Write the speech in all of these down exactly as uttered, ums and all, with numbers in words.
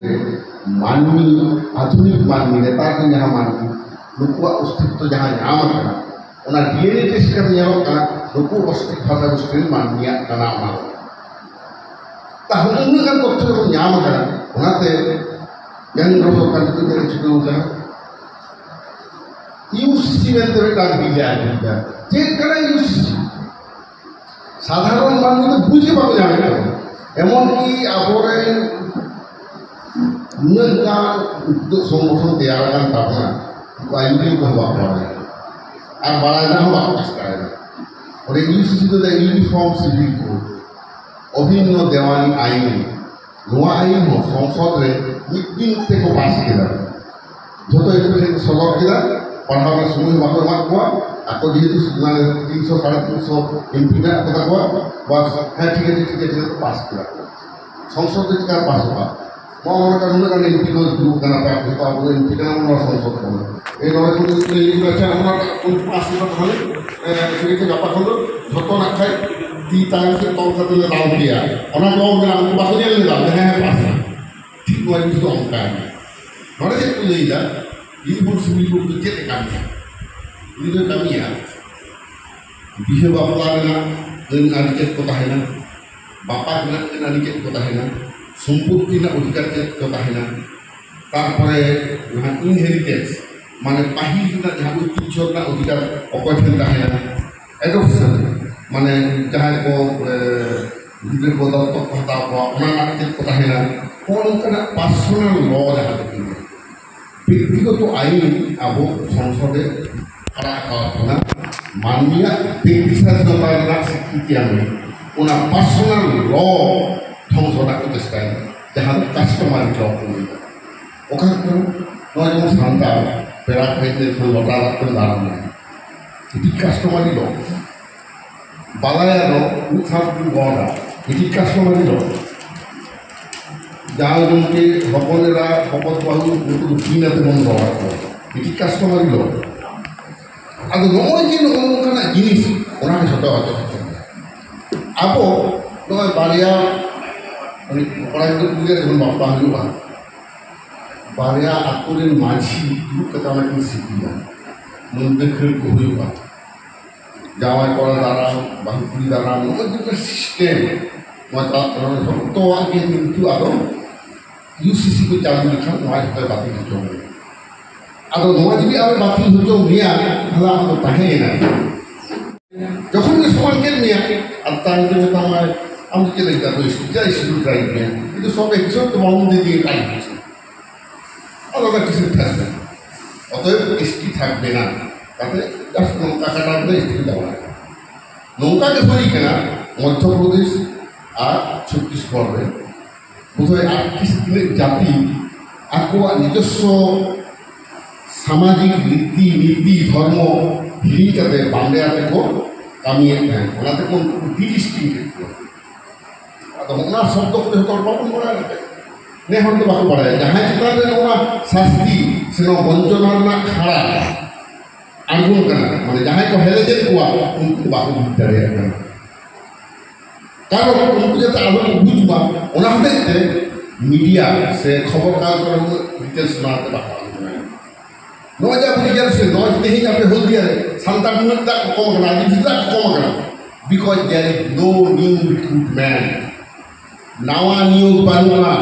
ᱢᱟᱹᱱᱢᱤ, ᱟᱫᱷᱩᱱᱤᱠ ᱢᱟᱹᱱᱢᱤ, ᱱᱮᱛᱟᱨ ᱨᱮᱱ ᱡᱟᱦᱟᱸ ᱢᱟᱹᱱᱢᱤ, ᱱᱩᱠᱩᱣᱟᱜ ᱚᱥᱛᱤᱛᱛᱚ ᱡᱟᱦᱟᱸ ᱧᱟᱢ ᱟᱠᱟᱱᱟ, ᱚᱱᱟ ᱰᱤ ᱮᱱ ᱮ ᱴᱮᱥᱴ ᱠᱟᱛᱮ ᱧᱮᱞᱚᱜ ᱠᱟᱱᱟ, ᱱᱩᱠᱩ ᱚᱥᱛᱤᱛᱛᱚ ᱵᱷᱟᱥᱟ ᱜᱳᱥᱴᱤ ᱨᱮᱱ ᱢᱟᱹᱱᱢᱤᱭᱟᱜ ᱠᱟᱱᱟ ᱚᱱᱟ ᱫᱚ᱾ ᱛᱟᱦᱚᱞᱮ ᱩᱱᱟᱹᱜ ᱜᱟᱱ ᱛᱚᱛᱛᱷᱚ ᱡᱚᱠᱷᱚᱱ ᱧᱟᱢ ᱟᱠᱟᱱᱟ, ᱚᱱᱟᱛᱮ ᱠᱮᱱᱫᱨᱚ ᱥᱚᱨᱠᱟᱨ ᱱᱤᱛᱚᱜ ᱪᱮᱫ ᱮ ᱪᱷᱩᱴᱟᱹᱣ ᱟᱠᱟᱱᱟ? ᱤᱭᱩ ᱥᱤ ᱥᱤ ᱢᱮᱱᱛᱮ ᱢᱤᱫᱴᱟᱝ ᱵᱤᱞ ᱮ ᱟᱹᱜᱩ ᱠᱮᱫᱟ᱾ ᱪᱮᱫ ᱠᱟᱱᱟ ᱤᱭᱩ ᱥᱤ ᱥᱤ? ᱥᱟᱫᱷᱟᱨᱚᱱ ᱢᱟᱹᱱᱢᱤ ᱫᱚ ᱵᱩᱡᱽ ᱜᱮ ᱵᱟᱠᱚ ᱧᱟᱢᱮᱫ ᱛᱟᱵᱚᱱᱟ᱾ ᱮᱢᱚᱱ ᱠᱤ ᱟᱵᱚᱨᱮᱱ ᱩᱱᱟᱹᱜ ᱜᱟᱱ ᱩᱫᱽᱫᱳᱜᱽ ᱥᱚᱝᱜᱚᱴᱷᱚᱱ ᱛᱮᱭᱟᱨ ᱟᱠᱟᱱ ᱛᱟᱵᱚᱱᱟ, ᱩᱱᱠᱩ ᱟᱭᱩᱨᱤᱭᱟᱹ ᱠᱚᱦᱚᱸ ᱵᱟᱠᱚ ᱵᱟᱲᱟᱭᱟ ᱟᱨ ᱵᱟᱲᱟᱭ ᱨᱮᱱᱟᱜ ᱦᱚᱸ ᱵᱟᱠᱚ ᱪᱮᱥᱴᱟᱭᱮᱫᱟ᱾ ᱚᱸᱰᱮ ᱤᱭᱩ ᱥᱤ ᱥᱤ ᱫᱚ ᱤᱭᱩᱱᱤᱯᱷᱚᱨᱢ ᱥᱤᱵᱷᱤᱞ ᱠᱳᱰ, ᱚᱵᱷᱤᱱᱱᱚ ᱫᱮᱣᱟᱱᱤ ᱟᱭᱤᱱ, ᱱᱚᱣᱟ ᱟᱭᱤᱱ ᱦᱚᱸ ᱥᱚᱝᱥᱚᱫ ᱨᱮ ᱢᱤᱫ ᱫᱤᱱ ᱛᱮᱠᱚ ᱯᱟᱥ ᱠᱮᱫᱟ᱾ ᱡᱷᱚᱛᱚ ᱮᱯᱞᱤᱠᱮᱥᱚᱱ ᱥᱚᱫᱚᱨ ᱠᱮᱫᱟ, ᱯᱟᱲᱦᱟᱣ ᱨᱮᱱᱟᱜ ᱥᱚᱢᱚᱭ ᱦᱚᱸ ᱵᱟᱠᱚ ᱮᱢᱟᱜ ᱠᱚᱣᱟ᱾ ᱟᱠᱚ ᱡᱮᱦᱮᱛᱩ ᱢᱟᱱᱮ ᱛᱤᱱᱥᱚ ᱥᱟᱲᱮ ᱛᱤᱱᱥᱚ ᱮᱢ ᱯᱤ ᱢᱮᱱᱟᱜ ᱠᱚᱛᱟ ᱠᱚᱣᱟ, ᱵᱟᱥ, ᱦᱮᱸ, ᱴᱷᱤᱠ ᱟᱪᱷᱮ, ᱴᱷᱤᱠ ᱟᱪᱷᱮ, ᱯᱟᱥ ᱠᱮᱫᱟ ᱠᱚ᱾ ᱥᱚᱝᱥᱚᱫ ᱨᱮ ᱪᱤᱠᱟ ᱯᱟᱥᱚᱜᱼᱟ? ᱱᱚᱜᱼᱚ ᱱᱚᱝᱠᱟ ᱱᱩᱱᱟᱹᱜ ᱜᱟᱱ ᱮᱢ ᱯᱤ ᱠᱚ ᱫᱩᱲᱩᱵ ᱠᱟᱱᱟ, ᱯᱮ ᱟᱠᱷᱨᱤ ᱠᱚ ᱟᱵᱚ ᱮᱢ ᱯᱤ ᱠᱟᱱᱟ, ᱱᱚᱣᱟ ᱥᱚᱝᱥᱚᱫ ᱠᱟᱱᱟ᱾ ᱮᱭ ᱱᱚᱰᱮ ᱠᱷᱚᱱ ᱞᱟᱹᱭ ᱦᱩᱭᱩᱜ ᱠᱟᱱᱟ, ᱟᱪᱪᱷᱟ, ᱚᱱᱟ ᱯᱟᱥ ᱠᱮᱫᱟ ᱛᱟᱦᱚᱞᱮ, ᱮ, ᱴᱷᱤᱠ ᱟᱪᱷᱮ, ᱜᱟᱯᱟ ᱠᱷᱚᱱ ᱫᱚ ᱡᱷᱚᱛᱚ ᱱᱟᱜ ᱠᱷᱟᱡ ᱛᱤ ᱛᱟᱭᱚᱢ ᱥᱮᱫ ᱛᱚᱞ ᱠᱟᱛᱮ ᱞᱮ ᱫᱟᱞ ᱯᱮᱭᱟ᱾ ᱚᱱᱟ ᱫᱚ ᱢᱮᱱᱟ, ᱩᱱᱠᱩ ᱵᱟᱠᱚ ᱧᱮᱞ ᱞᱮᱫᱟ, ᱦᱮᱸ, ᱦᱮᱸ, ᱯᱟᱥ ᱮᱱᱟ᱾ ᱴᱷᱤᱠ ᱱᱚᱣᱟ ᱡᱤᱱᱤᱥ ᱫᱚ ᱚᱱᱠᱟ ᱜᱮ᱾ ᱱᱚᱰᱮ ᱪᱮᱫ ᱠᱚ ᱞᱟᱹᱭ ᱮᱫᱟ, ᱤᱭᱩᱱᱤᱯᱷᱚᱨᱢ ᱥᱤᱵᱷᱤᱞ ᱠᱳᱰ ᱫᱚ ᱪᱮᱫ ᱮ ᱠᱟᱹᱢᱤᱭᱟ? ᱩᱱᱤ ᱫᱚᱭ ᱠᱟᱹᱢᱤᱭᱟ, ᱵᱤᱦᱟᱹ ᱵᱟᱯᱞᱟ ᱨᱮᱱᱟᱜ ᱟᱹᱱ ᱟᱹᱨᱤ ᱪᱮᱫ ᱠᱚ ᱛᱟᱦᱮᱱᱟ, ᱵᱟᱯᱟᱜ ᱨᱮᱱᱟᱜ ᱟᱹᱱ ᱟᱹᱨᱤ ᱪᱮᱫ ᱠᱚ ᱛᱟᱦᱮᱱᱟ, ᱥᱚᱢᱯᱚᱛᱛᱤ ᱨᱮᱱᱟᱜ ᱚᱫᱷᱤᱠᱟᱨ ᱪᱮᱫ ᱠᱚ ᱛᱟᱦᱮᱱᱟ, ᱛᱟᱨᱯᱚᱨᱮ ᱡᱟᱦᱟᱸ ᱤᱱᱦᱮᱨᱤᱴᱮᱱᱥ, ᱢᱟᱱᱮ ᱯᱟᱹᱦᱤᱞ ᱨᱮᱱᱟᱜ ᱡᱟᱦᱟᱸ ᱚᱭᱛᱤᱡᱽᱡᱷᱚ ᱨᱮᱱᱟᱜ ᱚᱫᱷᱤᱠᱟᱨ ᱚᱠᱚᱭ ᱴᱷᱮᱱ ᱛᱟᱦᱮᱱᱟ, ᱮᱰᱚᱯᱥᱚᱱ, ᱢᱟᱱᱮ ᱡᱟᱦᱟᱸᱭ ᱠᱚ, ᱮ, ᱜᱤᱫᱽᱨᱟᱹ ᱠᱚ ᱫᱚᱛᱛᱚᱠ ᱠᱚ ᱦᱟᱛᱟᱣ ᱠᱚᱣᱟ, ᱚᱱᱟ ᱨᱮᱱᱟᱜ ᱪᱮᱫ ᱠᱚ ᱛᱟᱦᱮᱱᱟ, ᱱᱚᱜᱼᱚ ᱱᱚᱝᱠᱟᱱᱟᱜ ᱯᱟᱨᱥᱚᱱᱟᱞ ᱞᱚ ᱡᱟᱦᱟᱸ ᱠᱚ ᱢᱮᱛᱟᱜᱼᱟ, ᱵᱮᱠᱛᱤᱜᱚᱛᱚ ᱟᱭᱤᱱ ᱟᱵᱚ ᱥᱚᱝᱥᱚᱫ ᱮ ᱟᱲᱟᱜ ᱟᱠᱟᱣᱟᱫ ᱵᱚᱱᱟ᱾ ᱢᱟᱹᱱᱢᱤᱭᱟᱜ ᱵᱮᱠᱛᱤ ᱥᱟᱫᱷᱤᱱᱚᱛᱟ ᱨᱮᱱᱟᱜ ᱥᱤᱠᱨᱤᱛᱤ ᱮᱢ ᱞᱟᱹᱜᱤᱫ ᱚᱱᱟ ᱯᱟᱨᱥᱚᱱᱟᱞ ᱞᱚ ᱫᱷᱚᱝᱥᱚ ᱨᱮᱱᱟᱜ ᱠᱚ ᱪᱮᱥᱴᱟᱭᱮᱫᱟ, ᱡᱟᱦᱟᱸ ᱫᱚ ᱠᱟᱥᱴᱚᱢᱟᱨᱤ ᱞᱚ ᱠᱚ ᱞᱟᱹᱭᱫᱟ᱾ ᱚᱠᱟ ᱠᱷᱚᱱ? ᱱᱚᱣᱟ ᱡᱮᱢᱚᱱ ᱥᱟᱱᱛᱟᱲ ᱯᱮᱲᱟ ᱠᱚ ᱦᱮᱡ ᱞᱮᱱᱠᱷᱟᱱ ᱞᱚᱴᱟ ᱫᱟᱜ ᱛᱮᱢ ᱫᱟᱨᱟᱢ ᱮᱭᱟ, ᱮᱴᱤ ᱠᱟᱥᱴᱚᱢᱟᱨᱤ ᱞᱚ᱾ ᱵᱟᱞᱟᱭᱟ ᱫᱚ ᱢᱤᱫ ᱥᱟᱶ ᱛᱮᱵᱚᱱ ᱨᱚᱲᱟ, ᱮᱴᱤ ᱠᱟᱥᱴᱚᱢᱟᱨᱤ ᱞᱚ᱾ ᱡᱟᱶᱟᱭ ᱜᱚᱢᱠᱮ, ᱦᱚᱯᱚᱱ ᱮᱨᱟ, ᱦᱚᱯᱚᱱ ᱵᱟᱹᱦᱩ, ᱱᱩᱠᱩ ᱫᱚ ᱵᱤᱱ ᱟᱛᱮ ᱵᱚᱱ ᱨᱚᱲ ᱟᱠᱚᱣᱟ, ᱮᱴᱤ ᱠᱟᱥᱴᱚᱢᱟᱨᱤ ᱞᱚ᱾ ᱟᱫᱚ ᱱᱚᱜᱼᱚᱭ ᱡᱮ ᱱᱚᱜᱼᱚ ᱱᱚᱝᱠᱟᱱᱟᱜ ᱡᱤᱱᱤᱥ, ᱚᱱᱟ ᱜᱮ ᱡᱷᱚᱛᱚ ᱟᱫᱚ ᱟᱵᱚ ᱱᱚᱜᱼᱚᱭ ᱵᱟᱨᱭᱟ ᱩᱱᱤ ᱠᱚᱲᱟ ᱜᱤᱫᱽᱨᱟᱹ ᱠᱩᱲᱤ ᱜᱤᱫᱽᱨᱟᱹ ᱡᱚᱠᱷᱚᱱ ᱵᱟᱯᱞᱟ ᱦᱩᱭᱩᱜᱼᱟ, ᱵᱟᱨᱭᱟ ᱟᱹᱛᱩ ᱨᱮᱱ ᱢᱟᱹᱡᱷᱤ ᱫᱩᱲᱩᱵ ᱠᱟᱛᱮ ᱚᱱᱟ ᱠᱤᱱ ᱥᱤᱫᱷᱤᱭᱟ᱾ ᱢᱩᱱᱫᱟᱹ ᱠᱷᱟᱹᱲ ᱠᱚ ᱦᱩᱭᱩᱜᱼᱟ, ᱡᱟᱶᱟᱭ ᱠᱚᱲᱟ ᱫᱟᱨᱟᱢ, ᱵᱟᱹᱦᱩ ᱠᱩᱲᱤ ᱫᱟᱨᱟᱢ, ᱱᱚᱜᱼᱚᱭ ᱡᱮ system, ᱱᱚᱣᱟ ᱪᱟᱞᱟᱜ ᱠᱟᱱᱟ, ᱡᱷᱚᱛᱚᱣᱟᱜ ᱜᱮ ᱠᱤᱱᱛᱩ ᱟᱫᱚ ᱤᱭᱩ ᱥᱤ ᱥᱤ ᱠᱚ ᱪᱟᱹᱞᱩ ᱞᱮᱠᱷᱟᱱ ᱱᱚᱣᱟ ᱡᱷᱚᱛᱚᱭ ᱵᱟᱹᱛᱤᱞ ᱦᱚᱪᱚ ᱢᱮᱭᱟ᱾ ᱟᱫᱚ ᱱᱚᱣᱟ ᱡᱩᱫᱤ ᱟᱢᱮ ᱵᱟᱹᱛᱤᱞ ᱦᱚᱪᱚ ᱢᱮᱭᱟ, ᱛᱟᱦᱞᱮ ᱟᱢ ᱫᱚ ᱛᱟᱦᱮᱸᱭᱮᱱᱟ᱾ ᱡᱚᱠᱷᱚᱱ ᱜᱮ ᱥᱚᱢᱟᱱ ᱠᱮᱫ ᱢᱮᱭᱟ, ᱟᱨ ᱛᱟᱭᱚᱢ ᱛᱮ ᱢᱮᱛᱟᱢᱟᱭ, "ᱟᱢ ᱫᱚ ᱪᱮᱫ ᱞᱟᱹᱜᱤᱫ ᱟᱫᱚ ᱮᱥ ᱴᱤ ᱪᱮᱫᱟᱜ ᱮᱥ ᱴᱤ ᱠᱚ ᱴᱨᱟᱭ ᱢᱮᱭᱟ? ᱤᱧ ᱫᱚ ᱥᱚᱵ ᱮᱠᱥᱚ ᱫᱚ ᱵᱟᱵᱚᱱ ᱤᱫᱤᱭᱮᱫ ᱛᱟᱦᱮᱸᱫ᱾ ᱟᱫᱚ ᱚᱱᱟ ᱠᱤᱥᱟᱹ ᱛᱟᱦᱮᱸ ᱠᱟᱱᱟ?" ᱚᱛᱚᱮᱵ ᱮᱥ ᱴᱤ ᱛᱷᱟᱠᱵᱮ ᱱᱟ, ᱠᱟᱛᱮ just ᱱᱚᱝᱠᱟ ᱠᱟᱴᱟᱣ ᱠᱟᱛᱮ ᱮᱥ ᱴᱤ ᱠᱚ ᱪᱟᱵᱟ ᱟᱠᱟᱱᱟ᱾ ᱱᱚᱝᱠᱟ ᱜᱮ ᱦᱩᱭ ᱠᱟᱱᱟ ᱢᱚᱫᱽᱫᱷᱚ ᱯᱨᱚᱫᱮᱥ ᱟᱨ ᱪᱷᱚᱛᱛᱤᱥᱜᱚᱲ ᱨᱮ᱾ ᱵᱩᱡᱷᱟᱹᱣ ᱟᱨ ᱠᱤᱥ ᱛᱤᱱᱟᱹᱜ ᱡᱟᱹᱛᱤ ᱟᱠᱚᱣᱟᱜ ᱱᱤᱡᱚᱥᱥᱚ ᱥᱟᱢᱟᱡᱤᱠ ᱨᱤᱛᱤ ᱱᱤᱛᱤ ᱫᱷᱚᱨᱢᱚ ᱦᱤᱲᱤᱧ ᱠᱟᱛᱮ ᱵᱟᱝᱞᱟ ᱛᱮᱠᱚ ᱠᱟᱹᱢᱤᱭᱮᱫ ᱛᱟᱦᱮᱸᱫ, ᱚᱱᱟ ᱛᱮᱠᱚ ᱩᱱᱠᱩ ᱰᱤᱞᱤᱥᱴᱤᱝ ᱠᱮᱫ ᱠᱚᱣᱟ᱾ ᱟᱫᱚ ᱚᱱᱟ ᱥᱚᱵᱫᱚ ᱠᱚ ᱡᱚᱛᱚ ᱦᱚᱲ ᱵᱟᱵᱚᱱ ᱵᱟᱲᱟᱭᱟ᱾ ᱱᱮ ᱦᱚᱲ ᱫᱚ ᱵᱟᱠᱚ ᱵᱟᱲᱟᱭᱟ ᱡᱟᱦᱟᱸᱭ ᱪᱮᱛᱟᱱ ᱨᱮ ᱱᱚᱣᱟ ᱥᱟᱥᱛᱤ ᱥᱮ ᱱᱚᱣᱟ ᱵᱚᱧᱪᱚᱱᱟ ᱨᱮᱱᱟᱜ ᱠᱷᱟᱲᱟ ᱟᱬᱜᱚᱱ ᱠᱟᱱᱟ, ᱢᱟᱱᱮ ᱡᱟᱦᱟᱸᱭ ᱠᱚ ᱦᱮᱞᱮᱡᱮᱫ ᱠᱚᱣᱟ ᱩᱱᱠᱩ ᱫᱚ ᱵᱟᱠᱚ ᱵᱩᱡᱽ ᱫᱟᱲᱮᱭᱟᱜ ᱠᱟᱱᱟ᱾ ᱠᱟᱨᱚᱱ ᱩᱱᱠᱩ ᱡᱟᱛᱮ ᱟᱞᱚ ᱠᱚ ᱵᱩᱡᱽ ᱢᱟ, ᱚᱱᱟ ᱦᱚᱛᱮᱡ ᱛᱮ ᱢᱤᱰᱤᱭᱟ ᱥᱮ ᱠᱷᱚᱵᱚᱨ ᱠᱟᱜᱚᱡᱽ ᱠᱚᱨᱮ ᱩᱱᱟᱹᱜ ᱰᱤᱴᱮᱞᱥ ᱚᱱᱟ ᱛᱮ ᱵᱟᱠᱚ ᱟᱞᱳᱪᱚᱱᱟᱭᱟ᱾ ᱱᱚᱜᱼᱚᱭ ᱡᱮ ᱟᱵᱚ ᱨᱤᱡᱟᱨᱵᱷᱮᱥᱚᱱ, ᱱᱚᱜᱼᱚᱭ ᱛᱮᱦᱮᱧ ᱟᱯᱮ ᱦᱚᱞᱫᱤᱭᱟ ᱨᱮ ᱥᱟᱱᱛᱟᱲ ᱩᱱᱟᱹᱜ ᱫᱟᱜ ᱠᱚ ᱠᱚᱢ ᱟᱠᱟᱱᱟ, ᱟᱹᱫᱤᱵᱟᱹᱥᱤ ᱫᱟᱜ ᱠᱚ ᱠᱚᱢ ᱟᱠᱟᱱᱟ, because there is no new recruitment, ᱱᱟᱣᱟ ᱱᱤᱭᱳᱜᱽ ᱵᱟᱹᱱᱩᱜᱼᱟ᱾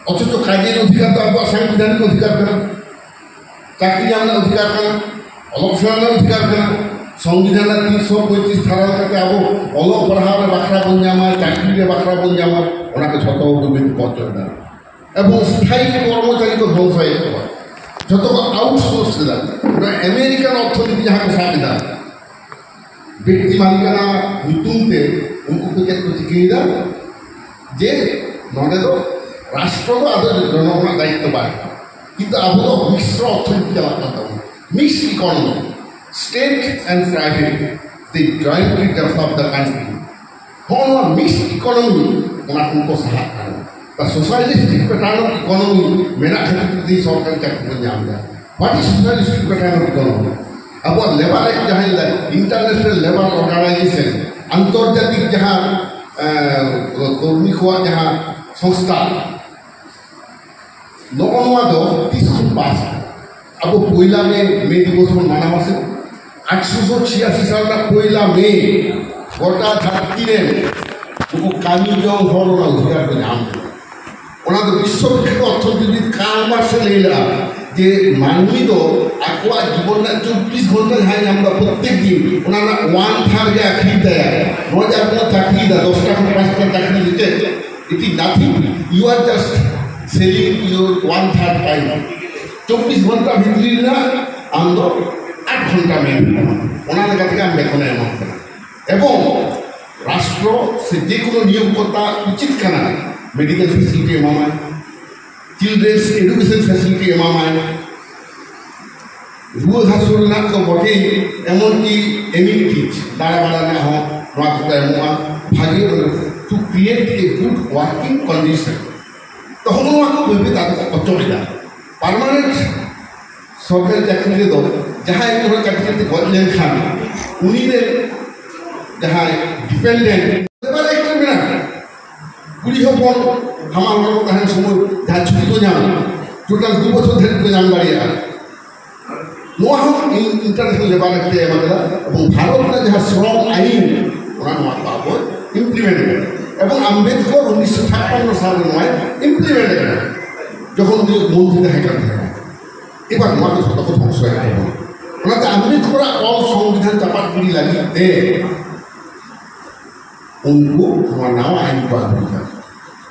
ᱚᱛᱷᱚᱪᱚ ᱠᱟᱡᱮᱨ ᱚᱫᱷᱤᱠᱟᱨ ᱫᱚ ᱟᱵᱚᱣᱟᱜ ᱥᱟᱝᱵᱤᱫᱷᱟᱱᱤᱠ ᱚᱫᱷᱤᱠᱟᱨ ᱠᱟᱱᱟ, ᱪᱟᱹᱠᱨᱤ ᱧᱟᱢ ᱨᱮᱱᱟᱜ ᱚᱫᱷᱤᱠᱟᱨ ᱠᱟᱱᱟ, ᱚᱞᱚᱜ ᱥᱮᱬᱟ ᱨᱮᱱᱟᱜ ᱚᱫᱷᱤᱠᱟᱨ ᱠᱟᱱᱟ᱾ ᱥᱚᱝᱵᱤᱫᱷᱟᱱ ᱨᱮᱱᱟᱜ ᱛᱤᱱᱥᱚ ᱯᱚᱸᱭᱛᱨᱤᱥ ᱫᱷᱟᱨᱟ ᱞᱮᱠᱟᱛᱮ ᱟᱵᱚ ᱚᱞᱚᱜ ᱯᱟᱲᱦᱟᱣ ᱨᱮ ᱵᱟᱠᱷᱨᱟ ᱵᱚᱱ ᱧᱟᱢᱟ, ᱪᱟᱹᱠᱨᱤ ᱨᱮ ᱵᱟᱠᱷᱨᱟ ᱵᱚᱱ ᱧᱟᱢᱟ, ᱚᱱᱟ ᱠᱚ ᱡᱷᱚᱛᱚ ᱵᱚᱱ ᱵᱤᱫ ᱯᱚᱨᱪᱚᱭ ᱫᱟ᱾ ᱮᱵᱚᱝ ᱥᱛᱷᱟᱭᱤ ᱠᱚᱨᱢᱚᱪᱟᱨᱤ ᱠᱚ ᱫᱷᱚᱝᱥᱚᱭᱮᱫ ᱠᱚᱣᱟ, ᱡᱷᱚᱛᱚ ᱠᱚ ᱟᱣᱩᱴᱥᱳᱨᱥ ᱮᱫᱟ᱾ ᱚᱱᱟ ᱟᱢᱮᱨᱤᱠᱟᱱ ᱚᱨᱛᱷᱚᱱᱤᱛᱤ ᱡᱟᱦᱟᱸ ᱠᱚ ᱥᱟᱵ ᱮᱫᱟ, ᱵᱮᱠᱛᱤ ᱢᱟᱞᱤᱠᱟᱱᱟ ᱧᱩᱛᱩᱢ ᱛᱮ ᱩᱱᱠᱩ ᱠᱚ ᱪᱮᱫ ᱠᱚ ᱪᱤᱠᱟᱹᱭᱮᱫᱟ? ᱡᱮ ᱱᱚᱰᱮ ᱫᱚ ᱨᱟᱥᱴᱨᱚ ᱫᱚ ᱟᱫᱚ ᱡᱚᱱᱚᱜᱚᱱ ᱨᱮᱱᱟᱜ ᱫᱟᱭᱤᱛᱛᱚ ᱵᱟᱭ ᱦᱟᱛᱟᱣᱟ, ᱠᱤᱱᱛᱩ ᱟᱵᱚ ᱫᱚ ᱢᱤᱥᱨᱚ ᱚᱨᱛᱷᱚᱱᱤᱛᱤ ᱪᱟᱞᱟᱜ ᱠᱟᱱ ᱛᱟᱵᱚᱱᱟ, mixed ᱤᱠᱳᱱᱚᱢᱤ, state and private, they jointly develop the country. ᱦᱚᱸᱜᱼᱚ ᱱᱚᱣᱟ ᱢᱤᱠᱥᱰ ᱤᱠᱳᱱᱚᱢᱤ, ᱚᱱᱟ ᱠᱷᱚᱱ ᱠᱚ ᱥᱟᱦᱟᱜ ᱠᱟᱱᱟ᱾ ᱛᱟ ᱥᱳᱥᱟᱭᱟᱞᱤᱥᱴᱤᱠ ᱯᱮᱴᱟᱨᱱ ᱚᱯᱷ ᱤᱠᱳᱱᱚᱢᱤ ᱢᱮᱱᱟᱜ ᱠᱷᱟᱹᱛᱤᱨ ᱛᱮ ᱛᱮᱦᱮᱧ ᱥᱚᱨᱠᱟᱨᱤ ᱪᱟᱹᱠᱨᱤ ᱵᱚᱱ ᱧᱟᱢ ᱮᱫᱟ᱾ What is socialistic pattern of economy? ᱟᱵᱚᱣᱟᱜ ᱞᱮᱵᱟᱨ ᱮᱠᱴ ᱡᱟᱦᱟᱸ ᱞᱟᱹᱭ ᱫᱟ, ᱤᱱᱴᱟᱨᱱᱮᱥᱱᱟᱞ ᱞᱮᱵᱟᱨ ᱚᱨᱜᱟᱱᱟᱭᱡᱮᱥᱚᱱ, ᱟᱱᱛᱚᱨᱡᱟᱛᱤᱠ ᱡᱟᱦᱟᱸ, ᱮᱸ, ᱠᱚᱨᱢᱤ ᱠᱚᱣᱟᱜ ᱡᱟᱦᱟᱸ ᱥᱚᱝᱥᱛᱷᱟ, ᱱᱚᱜᱼᱚ ᱱᱚᱣᱟ ᱫᱚ ᱛᱤᱥ ᱠᱷᱚᱱ ᱯᱟᱥ ᱟᱠᱟᱱᱟ? ᱟᱵᱚ ᱯᱚᱭᱞᱟ ᱢᱮ, ᱢᱮ ᱫᱤᱵᱚᱥ ᱵᱚᱱ ᱢᱟᱱᱟᱣᱟ ᱥᱮ? ᱟᱴᱷᱨᱚᱥᱚ ᱪᱷᱤᱭᱟᱥᱤ ᱥᱟᱞ ᱨᱮᱱᱟᱜ ᱯᱚᱭᱞᱟ ᱢᱮ ᱜᱚᱴᱟ ᱫᱷᱟᱹᱨᱛᱤ ᱨᱮᱱ ᱩᱱᱠᱩ ᱠᱟᱹᱢᱤ ᱡᱚᱝ ᱦᱚᱲ ᱚᱱᱟ ᱚᱫᱷᱤᱠᱟᱨ ᱠᱚ ᱧᱟᱢ ᱠᱮᱫᱟ᱾ ᱚᱱᱟ ᱫᱚ ᱵᱤᱥᱥᱚ ᱵᱤᱠᱷᱭᱟᱛ ᱚᱨᱛᱷᱚᱵᱤᱫ ᱠᱟᱨᱞ ᱢᱟᱨᱠᱥ ᱮ ᱞᱟᱹᱭ ᱞᱮᱫᱟ ᱡᱮ ᱢᱟᱹᱱᱢᱤ ᱫᱚ ᱟᱠᱚᱣᱟᱜ ᱡᱤᱵᱚᱱ ᱨᱮᱱᱟᱜ ᱪᱚᱵᱵᱤᱥ ᱜᱷᱚᱱᱴᱟ ᱡᱟᱦᱟᱸᱭ ᱧᱟᱢ ᱮᱫᱟ ᱯᱨᱚᱛᱮᱠ ᱫᱤᱱ, ᱚᱱᱟ ᱨᱮᱱᱟᱜ ᱚᱣᱟᱱ ᱛᱷᱟᱨᱰ ᱜᱮ ᱟᱹᱠᱷᱨᱤᱧ ᱛᱟᱭᱟ᱾ ᱱᱚᱣᱟ ᱡᱮ ᱟᱵᱚ ᱪᱟᱹᱠᱨᱤ ᱮᱫᱟ, ᱫᱚᱥ ᱴᱟᱠᱟ ᱯᱟᱸᱪ ᱴᱟᱠᱟ ᱪᱟᱹᱠᱨᱤ ᱠᱟᱛᱮ, it is nothing. You are just selling your one third time. ᱪᱚᱵᱵᱤᱥ ᱜᱷᱚᱱᱴᱟ ᱵᱷᱤᱛᱨᱤ ᱨᱮᱱᱟᱜ ᱟᱢ ᱫᱚ ᱟᱴ ᱜᱷᱚᱱᱴᱟ ᱢᱮᱱ ᱦᱩᱭᱩᱜ ᱛᱟᱢᱟ᱾ ᱚᱱᱟ ᱞᱮᱠᱟ ᱛᱮᱜᱮ ᱟᱢ ᱵᱮᱛᱚᱱᱮ ᱮᱢᱟᱢ ᱠᱟᱱᱟ᱾ ᱮᱵᱚᱝ ᱨᱟᱥᱴᱨᱚ ᱥᱮ ᱡᱮ ᱠᱳᱱᱳ ᱱᱤᱭᱳᱜᱽ ᱠᱚᱨᱛᱟ ᱩᱪᱤᱛ ᱠᱟᱱᱟ ᱢᱮᱰᱤᱠᱮᱞ ᱯᱷᱮᱥᱤᱞᱤᱴᱤ ᱮᱢᱟᱢᱟᱭ, ᱪᱤᱞᱰᱨᱮᱱᱥ ᱮᱰᱩᱠᱮᱥᱚᱱ ᱯᱷᱮᱥᱤᱞᱤᱴᱤ ᱮᱢᱟᱢᱟᱭ, ᱨᱩᱣᱟᱹ ᱦᱟᱹᱥᱩ ᱨᱮᱱᱟᱜ ᱫᱚ ᱵᱚᱴᱮ, ᱮᱢᱚᱱᱠᱤ ᱮᱢᱤᱱᱤᱴᱤᱡᱽ, ᱫᱟᱬᱟ ᱵᱟᱲᱟ ᱨᱮᱱᱟᱜ ᱦᱚᱸ ᱱᱚᱣᱟ ᱠᱚᱠᱚ ᱮᱢᱚᱜᱼᱟ᱾ ᱵᱷᱟᱜᱮ, to create a good working condition. ᱛᱚ ᱦᱚᱸᱜᱼᱚ ᱱᱚᱣᱟ ᱠᱚ ᱵᱟᱹᱭ ᱵᱟᱹᱭ ᱛᱮ ᱟᱫᱚ ᱠᱚ ᱚᱪᱚᱜ ᱮᱫᱟ᱾ ᱯᱟᱨᱢᱟᱱᱮᱱᱴ ᱥᱚᱨᱠᱟᱨᱤ ᱪᱟᱹᱠᱨᱤ ᱨᱮᱫᱚ ᱡᱟᱦᱟᱸᱭ ᱢᱤᱫ ᱦᱚᱲ ᱪᱟᱹᱠᱨᱤ ᱛᱮ ᱜᱚᱡ ᱞᱮᱱᱠᱷᱟᱱ ᱩᱱᱤ ᱨᱮᱱ ᱡᱟᱦᱟᱸᱭ ᱰᱤᱯᱮᱱᱰᱮᱱᱴ ᱞᱮᱵᱟᱨ ᱮᱠᱴ ᱨᱮ ᱢᱮᱱᱟᱜᱼᱟ᱾ ᱠᱩᱲᱤ ᱦᱚᱯᱚᱱ ᱦᱟᱢᱟᱞ ᱦᱚᱲᱢᱚ ᱛᱟᱦᱮᱱ ᱥᱚᱢᱚᱭ ᱡᱟᱦᱟᱸ ᱪᱷᱩᱴᱤ ᱠᱚ ᱧᱟᱢᱟ, ᱴᱳᱴᱟᱞ ᱫᱩ ᱵᱚᱪᱷᱚᱨ ᱫᱷᱟᱹᱨᱤᱡ ᱠᱚ ᱧᱟᱢ ᱫᱟᱲᱮᱭᱟᱜᱼᱟ᱾ ᱱᱚᱣᱟ ᱦᱚᱸ ᱤᱱᱴᱟᱨᱱᱮᱥᱱᱟᱞ ᱞᱮᱵᱟᱨ ᱮᱠᱴ ᱮ ᱮᱢ ᱟᱠᱟᱫᱟ ᱮᱵᱚᱝ ᱵᱷᱟᱨᱚᱛ ᱨᱮᱱᱟᱜ ᱡᱟᱦᱟᱸ ᱥᱨᱚᱢ ᱟᱭᱤᱱ, ᱚᱱᱟ ᱱᱚᱣᱟ ᱠᱚ ᱟᱵᱚ ᱤᱢᱯᱞᱤᱢᱮᱱᱴ ᱟᱠᱟᱫᱟ᱾ ᱮᱵᱚᱝ ᱟᱢᱵᱮᱫᱠᱚᱨ ᱩᱱᱤᱥᱥᱚ ᱪᱷᱟᱯᱯᱟᱱᱱᱚ ᱥᱟᱞ ᱨᱮ ᱱᱚᱣᱟᱭ ᱤᱢᱯᱞᱤᱢᱮᱱᱴ ᱟᱠᱟᱫᱟ, ᱡᱚᱠᱷᱚᱱ ᱩᱱᱤ ᱢᱚᱱᱛᱨᱤ ᱛᱟᱦᱮᱸ ᱠᱟᱱ ᱛᱟᱦᱮᱸᱱᱟ᱾ ᱮᱵᱟᱨ ᱱᱚᱣᱟ ᱫᱚ ᱡᱷᱚᱛᱚ ᱠᱚ ᱫᱷᱚᱝᱥᱚᱭᱮᱫ ᱛᱟᱵᱚᱱᱟ᱾ ᱚᱱᱟᱛᱮ ᱟᱢᱵᱮᱫᱠᱚᱨᱟᱜ ᱚᱞ ᱥᱚᱝᱵᱤᱫᱷᱟᱱ ᱪᱟᱯᱟᱫ ᱜᱤᱰᱤ ᱞᱟᱹᱜᱤᱫ ᱛᱮ ᱩᱱᱠᱩ ᱱᱚᱣᱟ ᱱᱟᱣᱟ ᱟᱭᱤᱱ ᱠᱚ ᱟᱹᱜᱩ ᱠᱮᱫᱟ᱾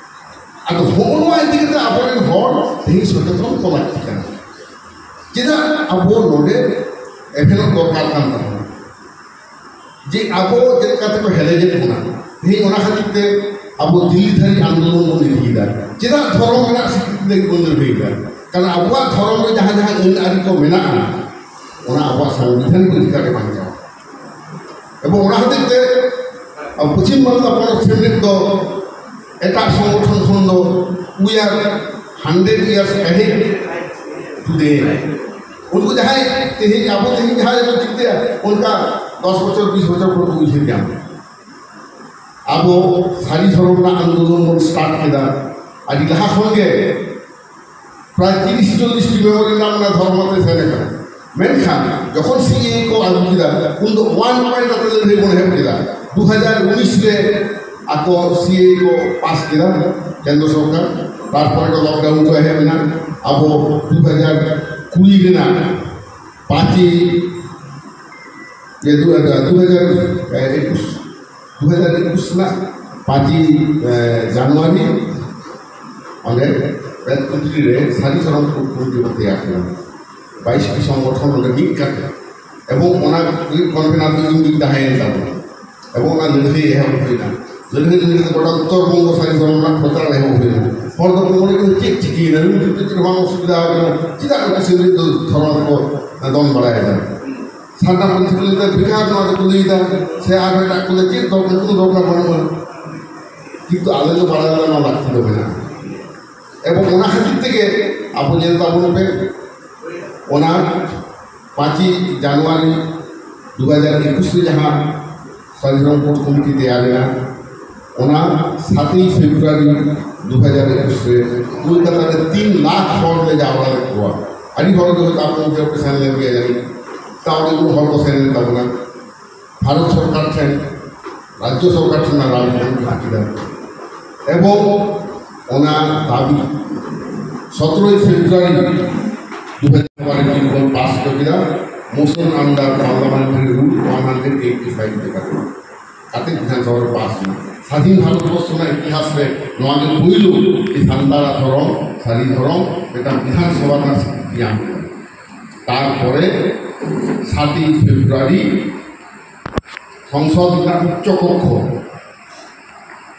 ᱟᱫᱚ ᱦᱚᱸᱜᱼᱚ ᱱᱚᱣᱟ ᱤᱫᱤ ᱠᱟᱛᱮ ᱟᱵᱚᱨᱮᱱ ᱦᱚᱲ ᱛᱮᱦᱮᱧ ᱥᱚᱪᱮᱛᱚᱱ ᱠᱚ ᱞᱟᱹᱠᱛᱤ ᱠᱟᱱᱟ᱾ ᱪᱮᱫᱟᱜ ᱟᱵᱚ ᱱᱚᱰᱮ ᱮᱵᱷᱮᱱᱚᱜ ᱫᱚᱨᱠᱟᱨ ᱠᱟᱱ ᱛᱟᱵᱚᱱᱟ? ᱡᱮ ᱟᱵᱚ ᱪᱮᱫ ᱞᱮᱠᱟ ᱛᱮᱠᱚ ᱦᱮᱞᱮᱡᱮᱫ ᱵᱚᱱᱟ, ᱛᱮᱦᱮᱧ ᱚᱱᱟ ᱠᱷᱟᱹᱛᱤᱨ ᱛᱮ ᱟᱵᱚ ᱫᱤᱞᱞᱤ ᱫᱷᱟᱹᱨᱤᱡ ᱟᱱᱫᱳᱞᱚᱱ ᱵᱚᱱ ᱤᱫᱤᱭᱮᱫᱟ᱾ ᱪᱮᱫᱟᱜ ᱫᱷᱚᱨᱚᱢ ᱨᱮᱱᱟᱜ ᱥᱤᱠᱨᱤᱛᱤ ᱞᱟᱹᱜᱤᱫ ᱵᱚᱱ ᱞᱟᱹᱲᱦᱟᱹᱭᱮᱫᱟ? ᱠᱟᱨᱚᱱ ᱟᱵᱚᱣᱟᱜ ᱫᱷᱚᱨᱚᱢ ᱨᱮ ᱡᱟᱦᱟᱸ ᱡᱟᱦᱟᱸ ᱟᱹᱱ ᱟᱹᱨᱤ ᱠᱚ ᱢᱮᱱᱟᱜᱼᱟ, ᱚᱱᱟ ᱟᱵᱚᱣᱟᱜ ᱥᱟᱝᱵᱤᱫᱷᱟᱱᱤᱠ ᱚᱫᱷᱤᱠᱟᱨ ᱨᱮ ᱵᱟᱧᱪᱟᱣ᱾ ᱮᱵᱚᱝ ᱚᱱᱟ ᱦᱚᱛᱮᱡ ᱛᱮ ᱟᱵᱚ ᱯᱚᱪᱷᱤᱢ ᱵᱟᱝᱞᱟ ᱯᱚᱱᱚᱛ ᱥᱮᱢᱞᱮᱫ ᱫᱚ ᱮᱴᱟᱜ ᱥᱚᱝᱜᱚᱴᱷᱚᱱ ᱠᱷᱚᱱ ᱫᱚ we are hundred years ahead today. ᱩᱱᱠᱩ ᱡᱟᱦᱟᱸᱭ ᱛᱮᱦᱮᱧ, ᱟᱵᱚ ᱛᱮᱦᱮᱧ ᱡᱟᱦᱟᱸᱭ ᱵᱚᱱ ᱪᱤᱱᱛᱟᱹᱭᱟ, ᱚᱱᱠᱟ ᱫᱚᱥ ᱵᱚᱪᱷᱚᱨ, ᱵᱤᱥ ᱵᱚᱪᱷᱚᱨ ᱯᱚᱨ ᱠᱚ ᱩᱭᱦᱟᱹᱨ ᱧᱟᱢᱟ᱾ ᱟᱵᱚ ᱥᱟᱹᱨᱤ ᱫᱷᱚᱨᱚᱢ ᱨᱮᱱᱟᱜ ᱟᱱᱫᱳᱞᱚᱱ ᱵᱚᱱ ᱥᱴᱟᱨᱴ ᱠᱮᱫᱟ ᱟᱹᱰᱤ ᱞᱟᱦᱟ ᱠᱷᱚᱱ ᱜᱮ᱾ ᱯᱨᱟᱭ ᱛᱤᱨᱤᱥ ᱪᱚᱞᱞᱤᱥ ᱴᱤ ᱢᱮᱢᱳᱨᱮᱱᱰᱟᱢ ᱚᱱᱟ ᱫᱷᱚᱨᱢᱚ ᱛᱮ ᱥᱮᱱ ᱟᱠᱟᱱᱟ᱾ ᱢᱮᱱᱠᱷᱟᱱ ᱡᱚᱠᱷᱚᱱ ᱥᱤ ᱮ ᱠᱚ ᱟᱹᱜᱩ ᱠᱮᱫᱟ, ᱩᱱ ᱫᱚ ᱚᱣᱟᱱ ᱯᱚᱭᱮᱱᱴ ᱠᱟᱛᱮ ᱞᱟᱹᱲᱦᱟᱹᱭ ᱵᱚᱱ ᱮᱦᱚᱵ ᱠᱮᱫᱟ᱾ ᱫᱩ ᱦᱟᱡᱟᱨ ᱩᱱᱤᱥ ᱨᱮ ᱟᱠᱚ ᱥᱤ ᱮ ᱠᱚ ᱯᱟᱥ ᱠᱮᱫᱟ ᱠᱮᱱᱫᱨᱚ ᱥᱚᱨᱠᱟᱨ᱾ ᱛᱟᱨᱯᱚᱨᱮ ᱫᱚ ᱞᱚᱠᱰᱟᱣᱩᱱ ᱠᱚ ᱮᱦᱚᱵ ᱮᱱᱟ᱾ ᱟᱵᱚ ᱫᱩ ᱦᱟᱡᱟᱨ ᱠᱩᱲᱤ ᱨᱮᱱᱟᱜ ᱯᱟᱸᱪᱮᱭ, ᱤᱭᱟᱹ, ᱫᱩ ᱦᱟᱡᱟᱨ, ᱫᱩ ᱦᱟᱡᱟᱨ ᱮᱠᱩᱥ, ᱫᱩ ᱦᱟᱡᱟᱨ ᱮᱠᱩᱥ ᱨᱮᱱᱟᱜ ᱯᱟᱸᱪᱮᱭ, ᱮ, ᱡᱟᱱᱩᱣᱟᱨᱤ ᱚᱸᱰᱮ ᱯᱨᱮᱥ ᱠᱩᱴᱤᱨ ᱨᱮ ᱥᱟᱹᱨᱤ ᱥᱚᱨᱚᱢ ᱠᱚᱢᱤᱴᱤ ᱠᱚ ᱛᱮᱭᱟᱨ ᱠᱮᱫᱟ᱾ ᱵᱟᱭᱤᱥ ᱴᱤ ᱥᱚᱝᱜᱚᱴᱷᱚᱱ ᱚᱸᱰᱮ ᱢᱤᱫ ᱠᱟᱛᱮ, ᱮᱵᱚᱝ ᱚᱱᱟ ᱠᱚᱱᱵᱷᱮᱱᱟᱨ ᱫᱚ ᱤᱧ ᱜᱤᱧ ᱛᱟᱦᱮᱸᱭᱮᱱ ᱛᱟᱵᱚᱱᱟ᱾ ᱮᱵᱚᱝ ᱚᱱᱟ ᱞᱟᱹᱲᱦᱟᱹᱭ ᱮᱦᱚᱵ ᱦᱩᱭᱱᱟ᱾ ᱞᱟᱹᱲᱦᱟᱹᱭ ᱞᱟᱹᱲᱦᱟᱹᱭ ᱛᱮ ᱜᱚᱴᱟ ᱩᱛᱛᱚᱨ ᱵᱚᱝᱜᱚ ᱥᱟᱹᱨᱤ ᱫᱷᱚᱨᱚᱢ ᱨᱮᱱᱟᱜ ᱯᱨᱚᱪᱟᱨ ᱮᱦᱚᱵ ᱦᱩᱭᱱᱟ᱾ ᱦᱚᱲ ᱫᱚᱠᱚ ᱢᱚᱱᱮ ᱠᱮᱫᱟ, ᱪᱮᱫ ᱪᱤᱠᱟᱹᱭᱮᱱᱟ, ᱱᱩᱭ ᱫᱚ ᱪᱮᱫ ᱦᱚᱸ ᱵᱟᱝ ᱚᱥᱩᱵᱤᱫᱷᱟ ᱟᱠᱟᱱᱟ, ᱪᱮᱫᱟᱜ ᱱᱩᱠᱩ ᱥᱤᱸᱫᱽᱨᱟᱹ ᱫᱚ ᱫᱷᱚᱨᱚᱢ ᱨᱮᱠᱚ ᱫᱚᱱ ᱵᱟᱲᱟᱭᱮᱫᱟ? ᱥᱟᱨᱱᱟ ᱯᱟᱹᱧᱪᱤ ᱠᱚ ᱞᱟᱹᱭᱫᱟ, ᱵᱮᱠᱟᱨ ᱱᱚᱣᱟ ᱫᱚᱠᱚ ᱞᱟᱹᱭᱫᱟ, ᱥᱮ ᱟᱨ ᱮᱴᱟᱜ ᱠᱚ ᱞᱟᱹᱭ, ᱪᱮᱫ ᱫᱚᱨᱠᱟᱨ, ᱠᱳᱱᱳ ᱫᱚᱨᱠᱟᱨ ᱵᱟᱹᱱᱩᱜᱼᱟ᱾ ᱠᱤᱱᱛᱩ ᱟᱞᱮ ᱫᱚ ᱵᱟᱲᱟᱭ ᱞᱮ ᱱᱚᱣᱟ ᱞᱟᱹᱠᱛᱤ ᱫᱚ ᱢᱮᱱᱟᱜᱼᱟ᱾ ᱮᱵᱚᱝ ᱚᱱᱟ ᱠᱷᱟᱹᱛᱤᱨ ᱛᱮᱜᱮ ᱟᱵᱚ ᱧᱮᱞ ᱛᱟᱵᱚᱱ ᱯᱮ, ᱚᱱᱟ ᱯᱟᱸᱪᱮᱭ ᱡᱟᱱᱩᱣᱟᱨᱤ ᱫᱩ ᱦᱟᱡᱟᱨ ᱮᱠᱩᱥ ᱨᱮ ᱡᱟᱦᱟᱸ ᱥᱟᱹᱨᱤ ᱫᱷᱚᱨᱚᱢ ᱠᱳᱰ ᱠᱚᱢᱤᱴᱤ ᱛᱮᱭᱟᱨ ᱮᱱᱟ, ᱚᱱᱟ ᱥᱟᱛᱮᱭ ᱯᱷᱮᱵᱽᱨᱩᱣᱟᱨᱤ ᱫᱩ ᱦᱟᱡᱟᱨ ᱮᱠᱩᱥ ᱨᱮ ᱠᱳᱞᱠᱟᱛᱟ ᱨᱮ ᱛᱤᱱ ᱞᱟᱠᱷ ᱦᱚᱲ ᱞᱮ ᱡᱟᱣᱨᱟ ᱞᱮᱫ ᱠᱚᱣᱟ᱾ ᱟᱹᱰᱤ ᱦᱚᱲ ᱜᱮ ᱦᱚᱭᱛᱳ ᱟᱯᱮ ᱚᱱᱛᱮ ᱯᱮ ᱥᱮᱱ ᱞᱮᱱ ᱜᱮᱭᱟ ᱡᱟᱹᱱᱤᱡ, ᱛᱟᱣ ᱟᱹᱰᱤ ᱩᱱᱟᱹᱜ ᱦᱚᱲ ᱠᱚ ᱥᱮᱱ ᱞᱮᱱ ᱛᱟᱵᱚᱱᱟ᱾ ᱵᱷᱟᱨᱚᱛ ᱥᱚᱨᱠᱟᱨ ᱴᱷᱮᱱ, ᱨᱟᱡᱽᱡᱚ ᱥᱚᱨᱠᱟᱨ ᱴᱷᱮᱱ ᱚᱱᱟ ᱫᱟᱵᱤ ᱵᱚᱱ ᱡᱚᱢᱟ ᱠᱮᱫᱟ᱾ ᱮᱵᱚᱝ ᱚᱱᱟ ᱫᱟᱵᱤ ᱥᱚᱛᱨᱚᱭ ᱯᱷᱮᱵᱽᱨᱩᱣᱟᱨᱤ ᱫᱩ ᱦᱟᱡᱟᱨ ᱵᱟᱨᱚ ᱨᱮ ᱵᱚᱱ ᱯᱟᱥ ᱦᱚᱪᱚ ᱠᱮᱫᱟ, motion under parliamentary rule one hundred eighty five ᱞᱮᱠᱟᱛᱮ᱾ ᱠᱟᱛᱮ ᱵᱤᱫᱷᱟᱱ ᱥᱚᱵᱷᱟ ᱨᱮ ᱯᱟᱥ ᱮᱱᱟ᱾ ᱥᱟᱫᱷᱤᱱ ᱵᱷᱟᱨᱚᱛ ᱵᱚᱨᱥᱚ ᱨᱮᱱᱟᱜ ᱤᱛᱤᱦᱟᱥ ᱨᱮ ᱱᱚᱣᱟ ᱜᱮ ᱯᱩᱭᱞᱩ ᱡᱮ ᱥᱟᱱᱛᱟᱲᱟᱜ ᱫᱷᱚᱨᱚᱢ, ᱥᱟᱹᱨᱤ ᱫᱷᱚᱨᱚᱢ ᱢᱤᱫᱴᱟᱝ ᱵᱤᱫᱷᱟᱱ ᱥᱚᱵᱷᱟ ᱨᱮᱱᱟᱜ ᱥᱤᱠᱨᱤᱛᱤ ᱧᱟᱢ ᱠᱮᱫᱟ᱾ ᱛᱟᱨᱯᱚᱨᱮ ᱥᱟᱛᱮᱭ ᱯᱷᱮᱵᱽᱨᱩᱣᱟᱨᱤ ᱥᱚᱝᱥᱚᱫ ᱨᱮᱱᱟᱜ ᱩᱪᱪᱚ ᱠᱚᱠᱠᱷᱚ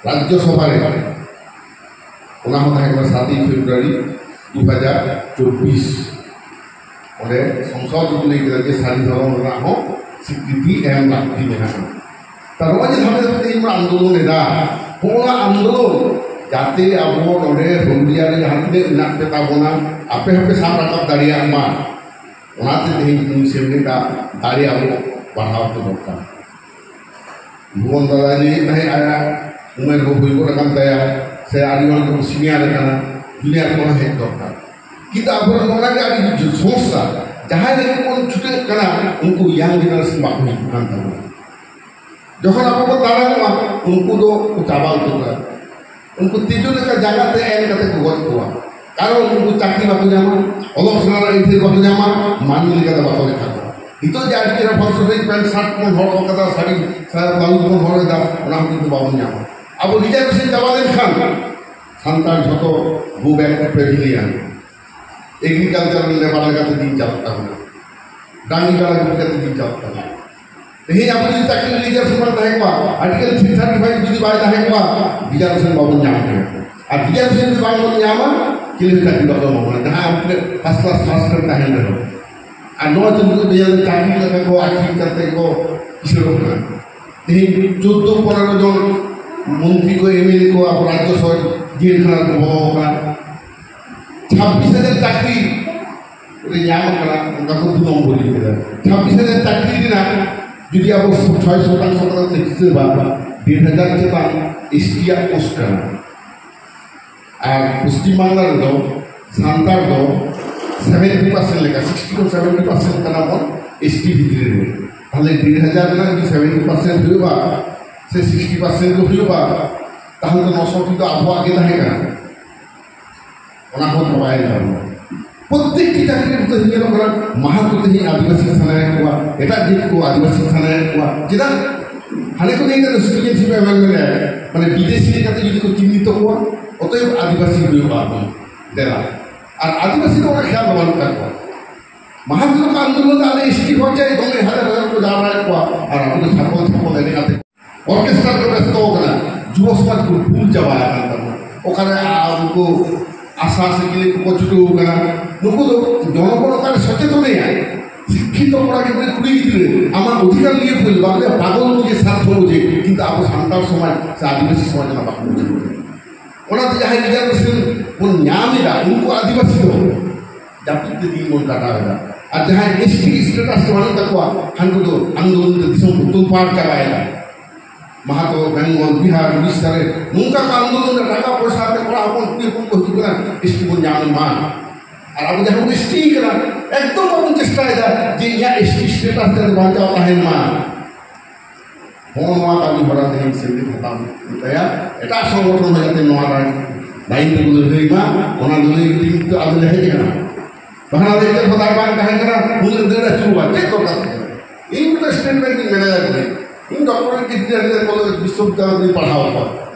ᱨᱟᱡᱽᱡᱚ ᱥᱚᱵᱷᱟ ᱨᱮ, ᱚᱱᱟ ᱦᱚᱸ ᱛᱟᱦᱮᱸ ᱠᱟᱱᱟ ᱥᱟᱛᱮᱭ ᱯᱷᱮᱵᱽᱨᱩᱣᱟᱨᱤ ᱫᱩ ᱦᱟᱡᱟᱨ ᱪᱚᱵᱵᱤᱥ᱾ ᱚᱸᱰᱮ ᱥᱚᱝᱥᱚᱫ ᱨᱮᱠᱚ ᱞᱟᱹᱭ ᱠᱮᱫᱟ ᱡᱮ ᱥᱟᱹᱨᱤ ᱫᱷᱚᱨᱚᱢ ᱨᱮᱱᱟᱜ ᱦᱚᱸ ᱥᱤᱠᱨᱤᱛᱤ ᱮᱢ ᱞᱟᱹᱠᱛᱤ ᱢᱮᱱᱟᱜᱼᱟ᱾ ᱛᱟᱨ ᱱᱚᱜᱼᱚᱭ ᱡᱮ ᱥᱟᱱᱛᱟᱲ ᱛᱮᱦᱮᱧ ᱵᱚᱱ ᱟᱱᱫᱳᱞᱚᱱ ᱮᱫᱟ, ᱦᱚᱸᱜᱼᱚ ᱱᱚᱣᱟ ᱟᱱᱫᱳᱞᱚᱱ ᱡᱟᱛᱮ ᱟᱵᱚ ᱱᱚᱰᱮ ᱦᱩᱞᱜᱤᱭᱟᱹ ᱨᱮ ᱡᱟᱦᱟᱸ ᱛᱤᱱᱟᱹᱜ ᱢᱮᱱᱟᱜ ᱯᱮ ᱛᱟᱵᱚᱱᱟ, ᱟᱯᱮ ᱦᱚᱸᱯᱮ ᱥᱟᱵ ᱨᱟᱠᱟᱵ ᱫᱟᱲᱮᱭᱟᱜ ᱢᱟ, ᱚᱱᱟᱛᱮ ᱛᱮᱦᱮᱧ ᱱᱩᱭ ᱥᱮᱱ ᱨᱮᱱᱟᱜ ᱫᱟᱲᱮ ᱟᱵᱚ ᱵᱟᱲᱦᱟᱣ ᱠᱚ ᱫᱚᱨᱠᱟᱨ᱾ ᱵᱷᱩᱵᱚᱱ ᱫᱟᱫᱟ ᱞᱟᱹᱭᱮᱫ ᱛᱟᱦᱮᱸᱫ ᱟᱭᱟᱜ ᱩᱢᱮᱨ ᱠᱚ ᱦᱩᱭ ᱜᱚᱫ ᱟᱠᱟᱱ ᱛᱟᱭᱟ, ᱥᱮ ᱟᱹᱰᱤ ᱦᱚᱲ ᱠᱚ ᱥᱤᱱᱤᱭᱟᱨ ᱟᱠᱟᱱᱟ, ᱡᱩᱱᱤᱭᱟᱨ ᱠᱚᱦᱚᱸ ᱦᱮᱡ ᱫᱚᱨᱠᱟᱨ᱾ ᱠᱤᱱᱛᱩ ᱟᱵᱚᱨᱮᱱ ᱚᱱᱟᱜᱮ ᱟᱹᱰᱤ ᱡᱳᱨ ᱥᱚᱢᱚᱥᱥᱟ᱾ ᱡᱟᱦᱟᱸᱭ ᱞᱟᱹᱜᱤᱫ ᱵᱚᱱ ᱪᱷᱩᱴᱟᱹᱜ ᱠᱟᱱᱟ, ᱩᱱᱠᱩ ᱭᱟᱝ ᱡᱮᱱᱟᱨᱮᱥᱚᱱ ᱵᱟᱠᱚ ᱦᱤᱡᱩᱜ ᱠᱟᱱ ᱛᱟᱵᱚᱱᱟ᱾ ᱡᱚᱠᱷᱚᱱ ᱟᱵᱚ ᱵᱚᱱ ᱫᱟᱲᱟᱱᱚᱜᱼᱟ, ᱩᱱᱠᱩ ᱫᱚ ᱠᱚ ᱪᱟᱵᱟ ᱩᱛᱟᱹᱨᱚᱜᱼᱟ᱾ ᱩᱱᱠᱩ ᱛᱤᱡᱩ ᱞᱮᱠᱟ ᱡᱟᱸᱜᱟ ᱛᱮ ᱮᱢ ᱠᱟᱛᱮ ᱠᱚ ᱜᱚᱡ ᱠᱚᱣᱟ᱾ ᱠᱟᱨᱚᱱ ᱩᱱᱠᱩ ᱪᱟᱹᱠᱨᱤ ᱵᱟᱠᱚ ᱧᱟᱢᱟ, ᱚᱞᱚᱜ ᱥᱮᱬᱟ ᱨᱮ ᱟᱹᱭᱫᱟᱹᱨ ᱵᱟᱠᱚ ᱧᱟᱢᱟ, ᱢᱟᱹᱱᱢᱤ ᱞᱮᱠᱟ ᱫᱚ ᱵᱟᱠᱚ ᱞᱮᱠᱷᱟ ᱠᱚᱣᱟ᱾ ᱱᱤᱛᱚᱜ ᱡᱮ ᱟᱹᱰᱤ ᱪᱮᱦᱨᱟ ᱯᱷᱚᱨᱥᱚ ᱥᱟᱹᱦᱤᱡ ᱯᱮᱱᱴ ᱥᱟᱨᱴ ᱵᱚᱱ ᱦᱚᱨᱚᱜ ᱠᱟᱫᱟ, ᱥᱟᱹᱲᱤ ᱥᱟᱭᱟ ᱵᱞᱟᱣᱩᱡᱽ ᱵᱚᱱ ᱦᱚᱨᱚᱜ ᱮᱫᱟ, ᱚᱱᱟ ᱦᱚᱸ ᱠᱤᱱᱛᱩ ᱵᱟᱵᱚᱱ ᱧᱟᱢᱟ᱾ ᱟᱵᱚ ᱨᱤᱡᱟᱨᱵᱷᱮᱥᱚᱱ ᱪᱟᱵᱟ ᱞᱮᱱᱠᱷᱟᱱ ᱥᱟᱱᱛᱟᱲ ᱡᱷᱚᱛᱚ go back to pavilion, agricultural labour ᱞᱮᱠᱟᱛᱮ ᱫᱤᱱ ᱪᱟᱞᱟᱜ ᱛᱟᱵᱚᱱᱟ, ᱰᱟᱝᱨᱤ ᱠᱟᱰᱟ ᱜᱩᱯᱤ ᱠᱟᱛᱮ ᱫᱤᱱ ᱪᱟᱞᱟᱜ ᱛᱟᱵᱚᱱᱟ᱾ ᱛᱮᱦᱮᱧ ᱟᱵᱚ ᱡᱩᱫᱤ ᱪᱟᱹᱠᱨᱤ ᱨᱤᱡᱟᱨᱵᱷᱮᱥᱚᱱ ᱵᱟᱝ ᱛᱟᱦᱮᱸ ᱠᱚᱜᱼᱟ, ᱟᱨᱴᱤᱠᱮᱞ ᱛᱷᱨᱤ ᱛᱷᱟᱨᱴᱤ ᱯᱷᱟᱭᱤᱵᱷ ᱡᱩᱫᱤ ᱵᱟᱭ ᱛᱟᱦᱮᱸ ᱠᱚᱜᱼᱟ, ᱨᱤᱡᱟᱨᱵᱷᱮᱥᱚᱱ ᱵᱟᱵᱚᱱ ᱧᱟᱢ ᱠᱮᱭᱟ᱾ ᱟᱨ ᱨᱤᱡᱟᱨᱵᱷᱮᱥᱚᱱ ᱡᱩᱫᱤ ᱵᱟᱝ ᱵᱚᱱ ᱧᱟᱢᱟ, ᱪᱤᱞᱤ ᱦᱚᱸ ᱪᱟᱹᱠᱨᱤ ᱵᱟᱠᱚ ᱮᱢᱟ ᱵᱚᱱᱟ, ᱡᱟᱦᱟᱸ ᱟᱵᱚ ᱴᱷᱮᱱ ᱯᱷᱟᱥᱴ ᱠᱞᱟᱥ ᱯᱷᱟᱥᱴ ᱨᱮ ᱛᱟᱦᱮᱱ ᱨᱮᱦᱚᱸ᱾ ᱟᱨ ᱱᱚᱣᱟ ᱡᱩᱫᱤ ᱠᱚ ᱞᱟᱹᱭᱟ ᱪᱟᱹᱠᱨᱤ ᱞᱮᱠᱟ ᱠᱚ ᱟᱹᱠᱷᱨᱤᱧ ᱠᱟᱛᱮ ᱠᱚ ᱠᱤᱥᱟᱹᱬᱚᱜ ᱠᱟᱱᱟ᱾ ᱛᱮᱦᱮᱧ ᱪᱳᱫᱽᱫᱳ ᱯᱚᱱᱮᱨᱚ ᱡᱚᱱ ᱢᱚᱱᱛᱨᱤ ᱠᱚ, ᱮᱢ ᱮᱞ ᱮ ᱠᱚ ᱟᱵᱚ ᱨᱟᱡᱽᱡᱚ ᱥᱚᱵᱷᱟ ᱡᱮᱞ ᱠᱷᱟᱱᱟ ᱨᱮᱠᱚ ᱵᱚᱞᱚ ᱟᱠᱟᱱᱟ᱾ ᱪᱷᱟᱵᱵᱤᱥ ᱦᱟᱡᱟᱨ ᱪᱟᱹᱠᱨᱤ ᱨᱮ ᱧᱟᱢ ᱟᱠᱟᱱᱟ, ᱚᱱᱠᱟ ᱠᱚ ᱫᱩ ᱱᱚᱢᱵᱚᱨ ᱠᱮᱫᱟ᱾ ᱪᱷᱟᱵᱵᱤᱥ ᱦᱟᱡᱟᱨ ᱪᱟᱹᱠᱨᱤ ᱨᱮᱱᱟᱜ ᱡᱩᱫᱤ ᱟᱵᱚ ᱪᱷᱚᱭ ᱥᱚᱛᱟᱝᱥᱚ ᱠᱟᱛᱮ ᱦᱤᱥᱟᱹᱵᱟ, ᱰᱮᱲ ᱦᱟᱡᱟᱨ ᱪᱮᱛᱟᱱ ᱮᱥ ᱴᱤ ᱟᱜ ᱯᱳᱥᱴ ᱠᱟᱱᱟ᱾ ᱟᱨ ᱯᱚᱥᱪᱤᱢ ᱵᱟᱝᱞᱟ ᱨᱮᱫᱚ ᱥᱟᱱᱛᱟᱲ ᱫᱚ ᱥᱮᱵᱷᱮᱱᱴᱤ ᱯᱟᱨᱥᱮᱱᱴ ᱞᱮᱠᱟ, ᱥᱤᱠᱥᱴᱤ ᱠᱷᱚᱱ ᱥᱮᱵᱷᱮᱱᱴᱤ ᱯᱟᱨᱥᱮᱱᱴ ᱠᱟᱱᱟ ᱵᱚᱱ ᱮᱥ ᱴᱤ ᱵᱷᱤᱛᱨᱤ ᱨᱮ᱾ ᱛᱟᱦᱞᱮ ᱰᱮᱲ ᱦᱟᱡᱟᱨ ᱨᱮᱱᱟᱜ ᱡᱩᱫᱤ ᱥᱮᱵᱷᱮᱱᱴᱤ ᱯᱟᱨᱥᱮᱱᱴ ᱦᱩᱭᱩᱜᱼᱟ, ᱥᱮ ᱥᱤᱠᱥᱴᱤ ᱯᱟᱨᱥᱮᱱᱴ ᱠᱚ ᱦᱩᱭᱩᱜᱼᱟ, ᱛᱟᱦᱞᱮ ᱫᱚ ᱱᱚᱥᱚ ᱴᱤ ᱫᱚ ᱟᱵᱚᱣᱟᱜ ᱜᱮ ᱛᱟᱦᱮᱸ ᱠᱟᱱᱟ᱾ ᱚᱱᱟ ᱦᱚᱸ ᱪᱟᱵᱟᱭᱮᱱ ᱛᱟᱵᱚᱱᱟ᱾ ᱯᱨᱚᱛᱮᱠᱴᱤ ᱪᱟᱹᱠᱨᱤ ᱨᱮ ᱛᱮᱦᱮᱧ ᱧᱮᱞᱚᱜ ᱠᱟᱱᱟ, ᱢᱟᱦᱟᱛ ᱠᱚ ᱛᱮᱦᱮᱧ ᱟᱹᱫᱤᱵᱟᱹᱥᱤ ᱥᱟᱱᱟᱭᱮᱫ ᱠᱚᱣᱟ, ᱮᱴᱟᱜ ᱡᱟᱹᱛ ᱠᱚ ᱟᱹᱫᱤᱵᱟᱹᱥᱤ ᱥᱟᱱᱟᱭᱮᱫ ᱠᱚᱣᱟ᱾ ᱪᱮᱫᱟᱜ? ᱦᱟᱱᱮ ᱠᱚ ᱞᱟᱹᱭ ᱠᱟᱫᱟ, ᱥᱤᱴᱤᱡᱮᱱᱥᱤᱯ ᱮᱢᱮᱱᱰᱢᱮᱱᱴ ᱮᱠᱴ, ᱢᱟᱱᱮ ᱵᱤᱫᱮᱥᱤ ᱞᱮᱠᱟᱛᱮ ᱡᱩᱫᱤ ᱠᱚ ᱪᱤᱱᱦᱤᱛ ᱠᱚᱣᱟ, ᱚᱛᱚᱭᱮᱵ ᱟᱹᱫᱤᱵᱟᱹᱥᱤ ᱦᱩᱭᱩᱜᱼᱟ ᱟᱨᱵᱚᱱ ᱫᱮᱞᱟ᱾ ᱟᱨ ᱟᱹᱫᱤᱵᱟᱹᱥᱤ ᱫᱚ ᱚᱱᱟ ᱠᱷᱮᱭᱟᱞ ᱫᱚ ᱵᱟᱹᱱᱩᱜ ᱛᱟᱠᱚᱣᱟ᱾ ᱢᱟᱦᱟᱛ ᱠᱚ ᱟᱱᱫᱳᱞᱚᱱ ᱫᱚ ᱟᱞᱮ ᱮᱥ ᱴᱤ ᱦᱚᱲ ᱪᱟᱭ ᱫᱚᱢᱮ ᱦᱟᱡᱟᱨ ᱦᱟᱡᱟᱨ ᱠᱚ ᱡᱟᱣᱨᱟᱭᱮᱫ ᱠᱚᱣᱟ, ᱟᱨ ᱟᱵᱚ ᱫᱚ ᱪᱷᱟᱯᱚᱞ ᱪᱷᱟᱯᱚᱞ ᱮᱱᱮᱡ ᱠᱟᱛᱮ ᱚᱨᱠᱮᱥᱴᱨᱟ ᱨᱮᱠᱚ ᱵᱮᱥᱛᱚ ᱟᱠᱟᱱᱟ᱾ ᱡᱩᱵᱚ ᱥᱚᱢᱟᱡᱽ ᱠᱚ ᱵᱷᱩᱞ ᱪᱟᱵᱟ ᱟᱠᱟᱱ ᱛᱟᱵᱚᱱᱟ᱾ ᱚᱠᱟᱨᱮ ᱟ-, ᱩᱱᱠᱩ ᱟᱥᱟ ᱥᱮ ᱪᱤᱞᱤ ᱠᱚᱠᱚ ᱪᱷᱩᱴᱟᱹᱣ ᱟᱠᱟᱱᱟ? ᱱᱩᱠᱩ ᱫᱚ ᱡᱚᱱᱚᱜᱚᱱ ᱚᱠᱟᱨᱮ ᱥᱚᱪᱮᱛᱚᱱᱮᱭᱟ? ᱥᱤᱠᱠᱷᱤᱛᱚ ᱠᱚᱲᱟ ᱜᱤᱫᱽᱨᱟᱹ, ᱠᱩᱲᱤ ᱜᱤᱫᱽᱨᱟᱹ, ᱟᱢᱟᱜ ᱚᱫᱷᱤᱠᱟᱨ ᱱᱤᱭᱮ ᱵᱚᱞᱮ, ᱵᱟᱝ ᱞᱟᱹᱭᱟ ᱯᱟᱜᱚᱞ ᱢᱩᱡᱷᱮ ᱥᱟᱨᱛᱷᱚ ᱢᱩᱡᱷᱮ, ᱠᱤᱱᱛᱩ ᱟᱵᱚ ᱥᱟᱱᱛᱟᱲ ᱥᱚᱢᱟᱡᱽ ᱥᱮ ᱟᱹᱫᱤᱵᱟᱹᱥᱤ ᱥᱚᱢᱟᱡᱽ ᱨᱮᱱᱟᱜ ᱵᱟᱠᱚ ᱵᱩᱡᱷᱟᱹᱣ᱾ ᱚᱱᱟᱛᱮ ᱡᱟᱦᱟᱸᱭ ᱨᱤᱡᱟᱨᱵᱷᱮᱥᱚᱱ ᱵᱚᱱ ᱧᱟᱢ ᱮᱫᱟ, ᱩᱱᱠᱩ ᱟᱹᱫᱤᱵᱟᱹᱥᱤ ᱫᱚ ᱡᱟᱹᱯᱤᱫ ᱛᱮ ᱫᱤᱱ ᱵᱚᱱ ᱠᱟᱴᱟᱣ ᱮᱫᱟ᱾ ᱟᱨ ᱡᱟᱦᱟᱸᱭ ᱮᱥ ᱴᱤ ᱥᱴᱮᱴᱟᱥ ᱠᱚ ᱵᱟᱹᱱᱩᱜ ᱛᱟᱠᱚᱣᱟ, ᱦᱟᱱᱠᱩ ᱫᱚ ᱟᱱᱫᱳᱞᱚᱱ ᱛᱮ ᱫᱤᱥᱚᱢ ᱠᱚ ᱛᱚᱞᱯᱟᱲ ᱪᱟᱵᱟᱭᱮᱫᱟ᱾ ᱢᱟᱦᱟᱛᱚ, ᱵᱮᱝᱜᱚᱞ, ᱵᱤᱦᱟᱨ, ᱩᱲᱤᱥᱥᱟ ᱨᱮ ᱱᱚᱝᱠᱟ ᱠᱚ ᱟᱱᱫᱳᱞᱚᱱ ᱮᱫᱟ, ᱴᱟᱠᱟ ᱯᱚᱭᱥᱟ ᱟᱛᱮ ᱠᱚᱲᱟ ᱦᱚᱯᱚᱱ ᱠᱩᱲᱤ ᱦᱚᱯᱚᱱ ᱠᱚ ᱦᱤᱡᱩᱜ ᱠᱟᱱᱟ, ᱮᱥ ᱴᱤ ᱵᱚᱱ ᱧᱟᱢ ᱢᱟ᱾ ᱟᱨ ᱟᱵᱚ ᱡᱟᱦᱟᱸ ᱵᱚᱱ ᱮᱥ ᱴᱤ ᱠᱟᱱᱟ, ᱮᱠᱫᱚᱢ ᱵᱟᱵᱚᱱ ᱪᱮᱥᱴᱟᱭᱮᱫᱟ ᱡᱮ ᱤᱧᱟᱹᱜ ᱮᱥ ᱴᱤ ᱥᱴᱮᱴᱟᱥ ᱡᱟᱛᱮ ᱵᱟᱧᱪᱟᱣ ᱛᱟᱦᱮᱱ ᱢᱟ᱾ ᱦᱚᱸᱜᱼᱚ ᱱᱚᱣᱟ ᱠᱟᱹᱢᱤ ᱦᱚᱨᱟ ᱛᱮᱦᱮᱧ ᱥᱤᱞᱤᱯ ᱦᱟᱛᱟᱣ ᱦᱩᱭᱩᱜ ᱛᱟᱭᱟ᱾ ᱮᱴᱟᱜ ᱥᱚᱝᱜᱚᱴᱷᱚᱱ ᱦᱚᱸ ᱡᱟᱛᱮ ᱱᱚᱣᱟ ᱞᱟᱭᱤᱱ ᱛᱮᱠᱚ ᱞᱟᱹᱲᱦᱟᱹᱭ ᱢᱟ, ᱚᱱᱟ ᱞᱟᱹᱲᱦᱟᱹᱭ ᱛᱮᱜᱮ ᱛᱚ ᱟᱵᱚ ᱞᱮ ᱦᱮᱡ ᱟᱠᱟᱱᱟ᱾ ᱵᱟᱠᱷᱟᱱ ᱟᱫᱚ ᱮᱴᱟᱜ ᱦᱚᱸ ᱫᱟᱲ ᱵᱟᱝ ᱛᱟᱦᱮᱸ ᱠᱟᱱᱟ, ᱩᱱᱟᱹᱜ ᱫᱟᱹᱲ ᱟᱹᱪᱩᱨᱚᱜᱼᱟ, ᱪᱮᱫ ᱫᱚᱨᱠᱟᱨ ᱛᱟᱦᱮᱸ ᱠᱟᱱᱟ? ᱤᱧ ᱢᱤᱫᱴᱮᱱ ᱥᱴᱮᱴ ᱵᱮᱝᱠ ᱨᱤᱧ ᱢᱮᱱᱮᱡᱟᱨ ᱠᱟᱹᱱᱟᱹᱧ, ᱤᱧ ᱰᱚᱠᱴᱚᱨᱮᱴ ᱰᱤᱜᱽᱨᱤ ᱦᱟᱱᱮ ᱠᱚᱞᱮᱡᱽ ᱵᱤᱥᱥᱚᱵᱤᱫᱽᱫᱟᱞᱚᱭ ᱨᱤᱧ ᱯᱟᱲᱦᱟᱣ ᱠᱚᱣᱟ᱾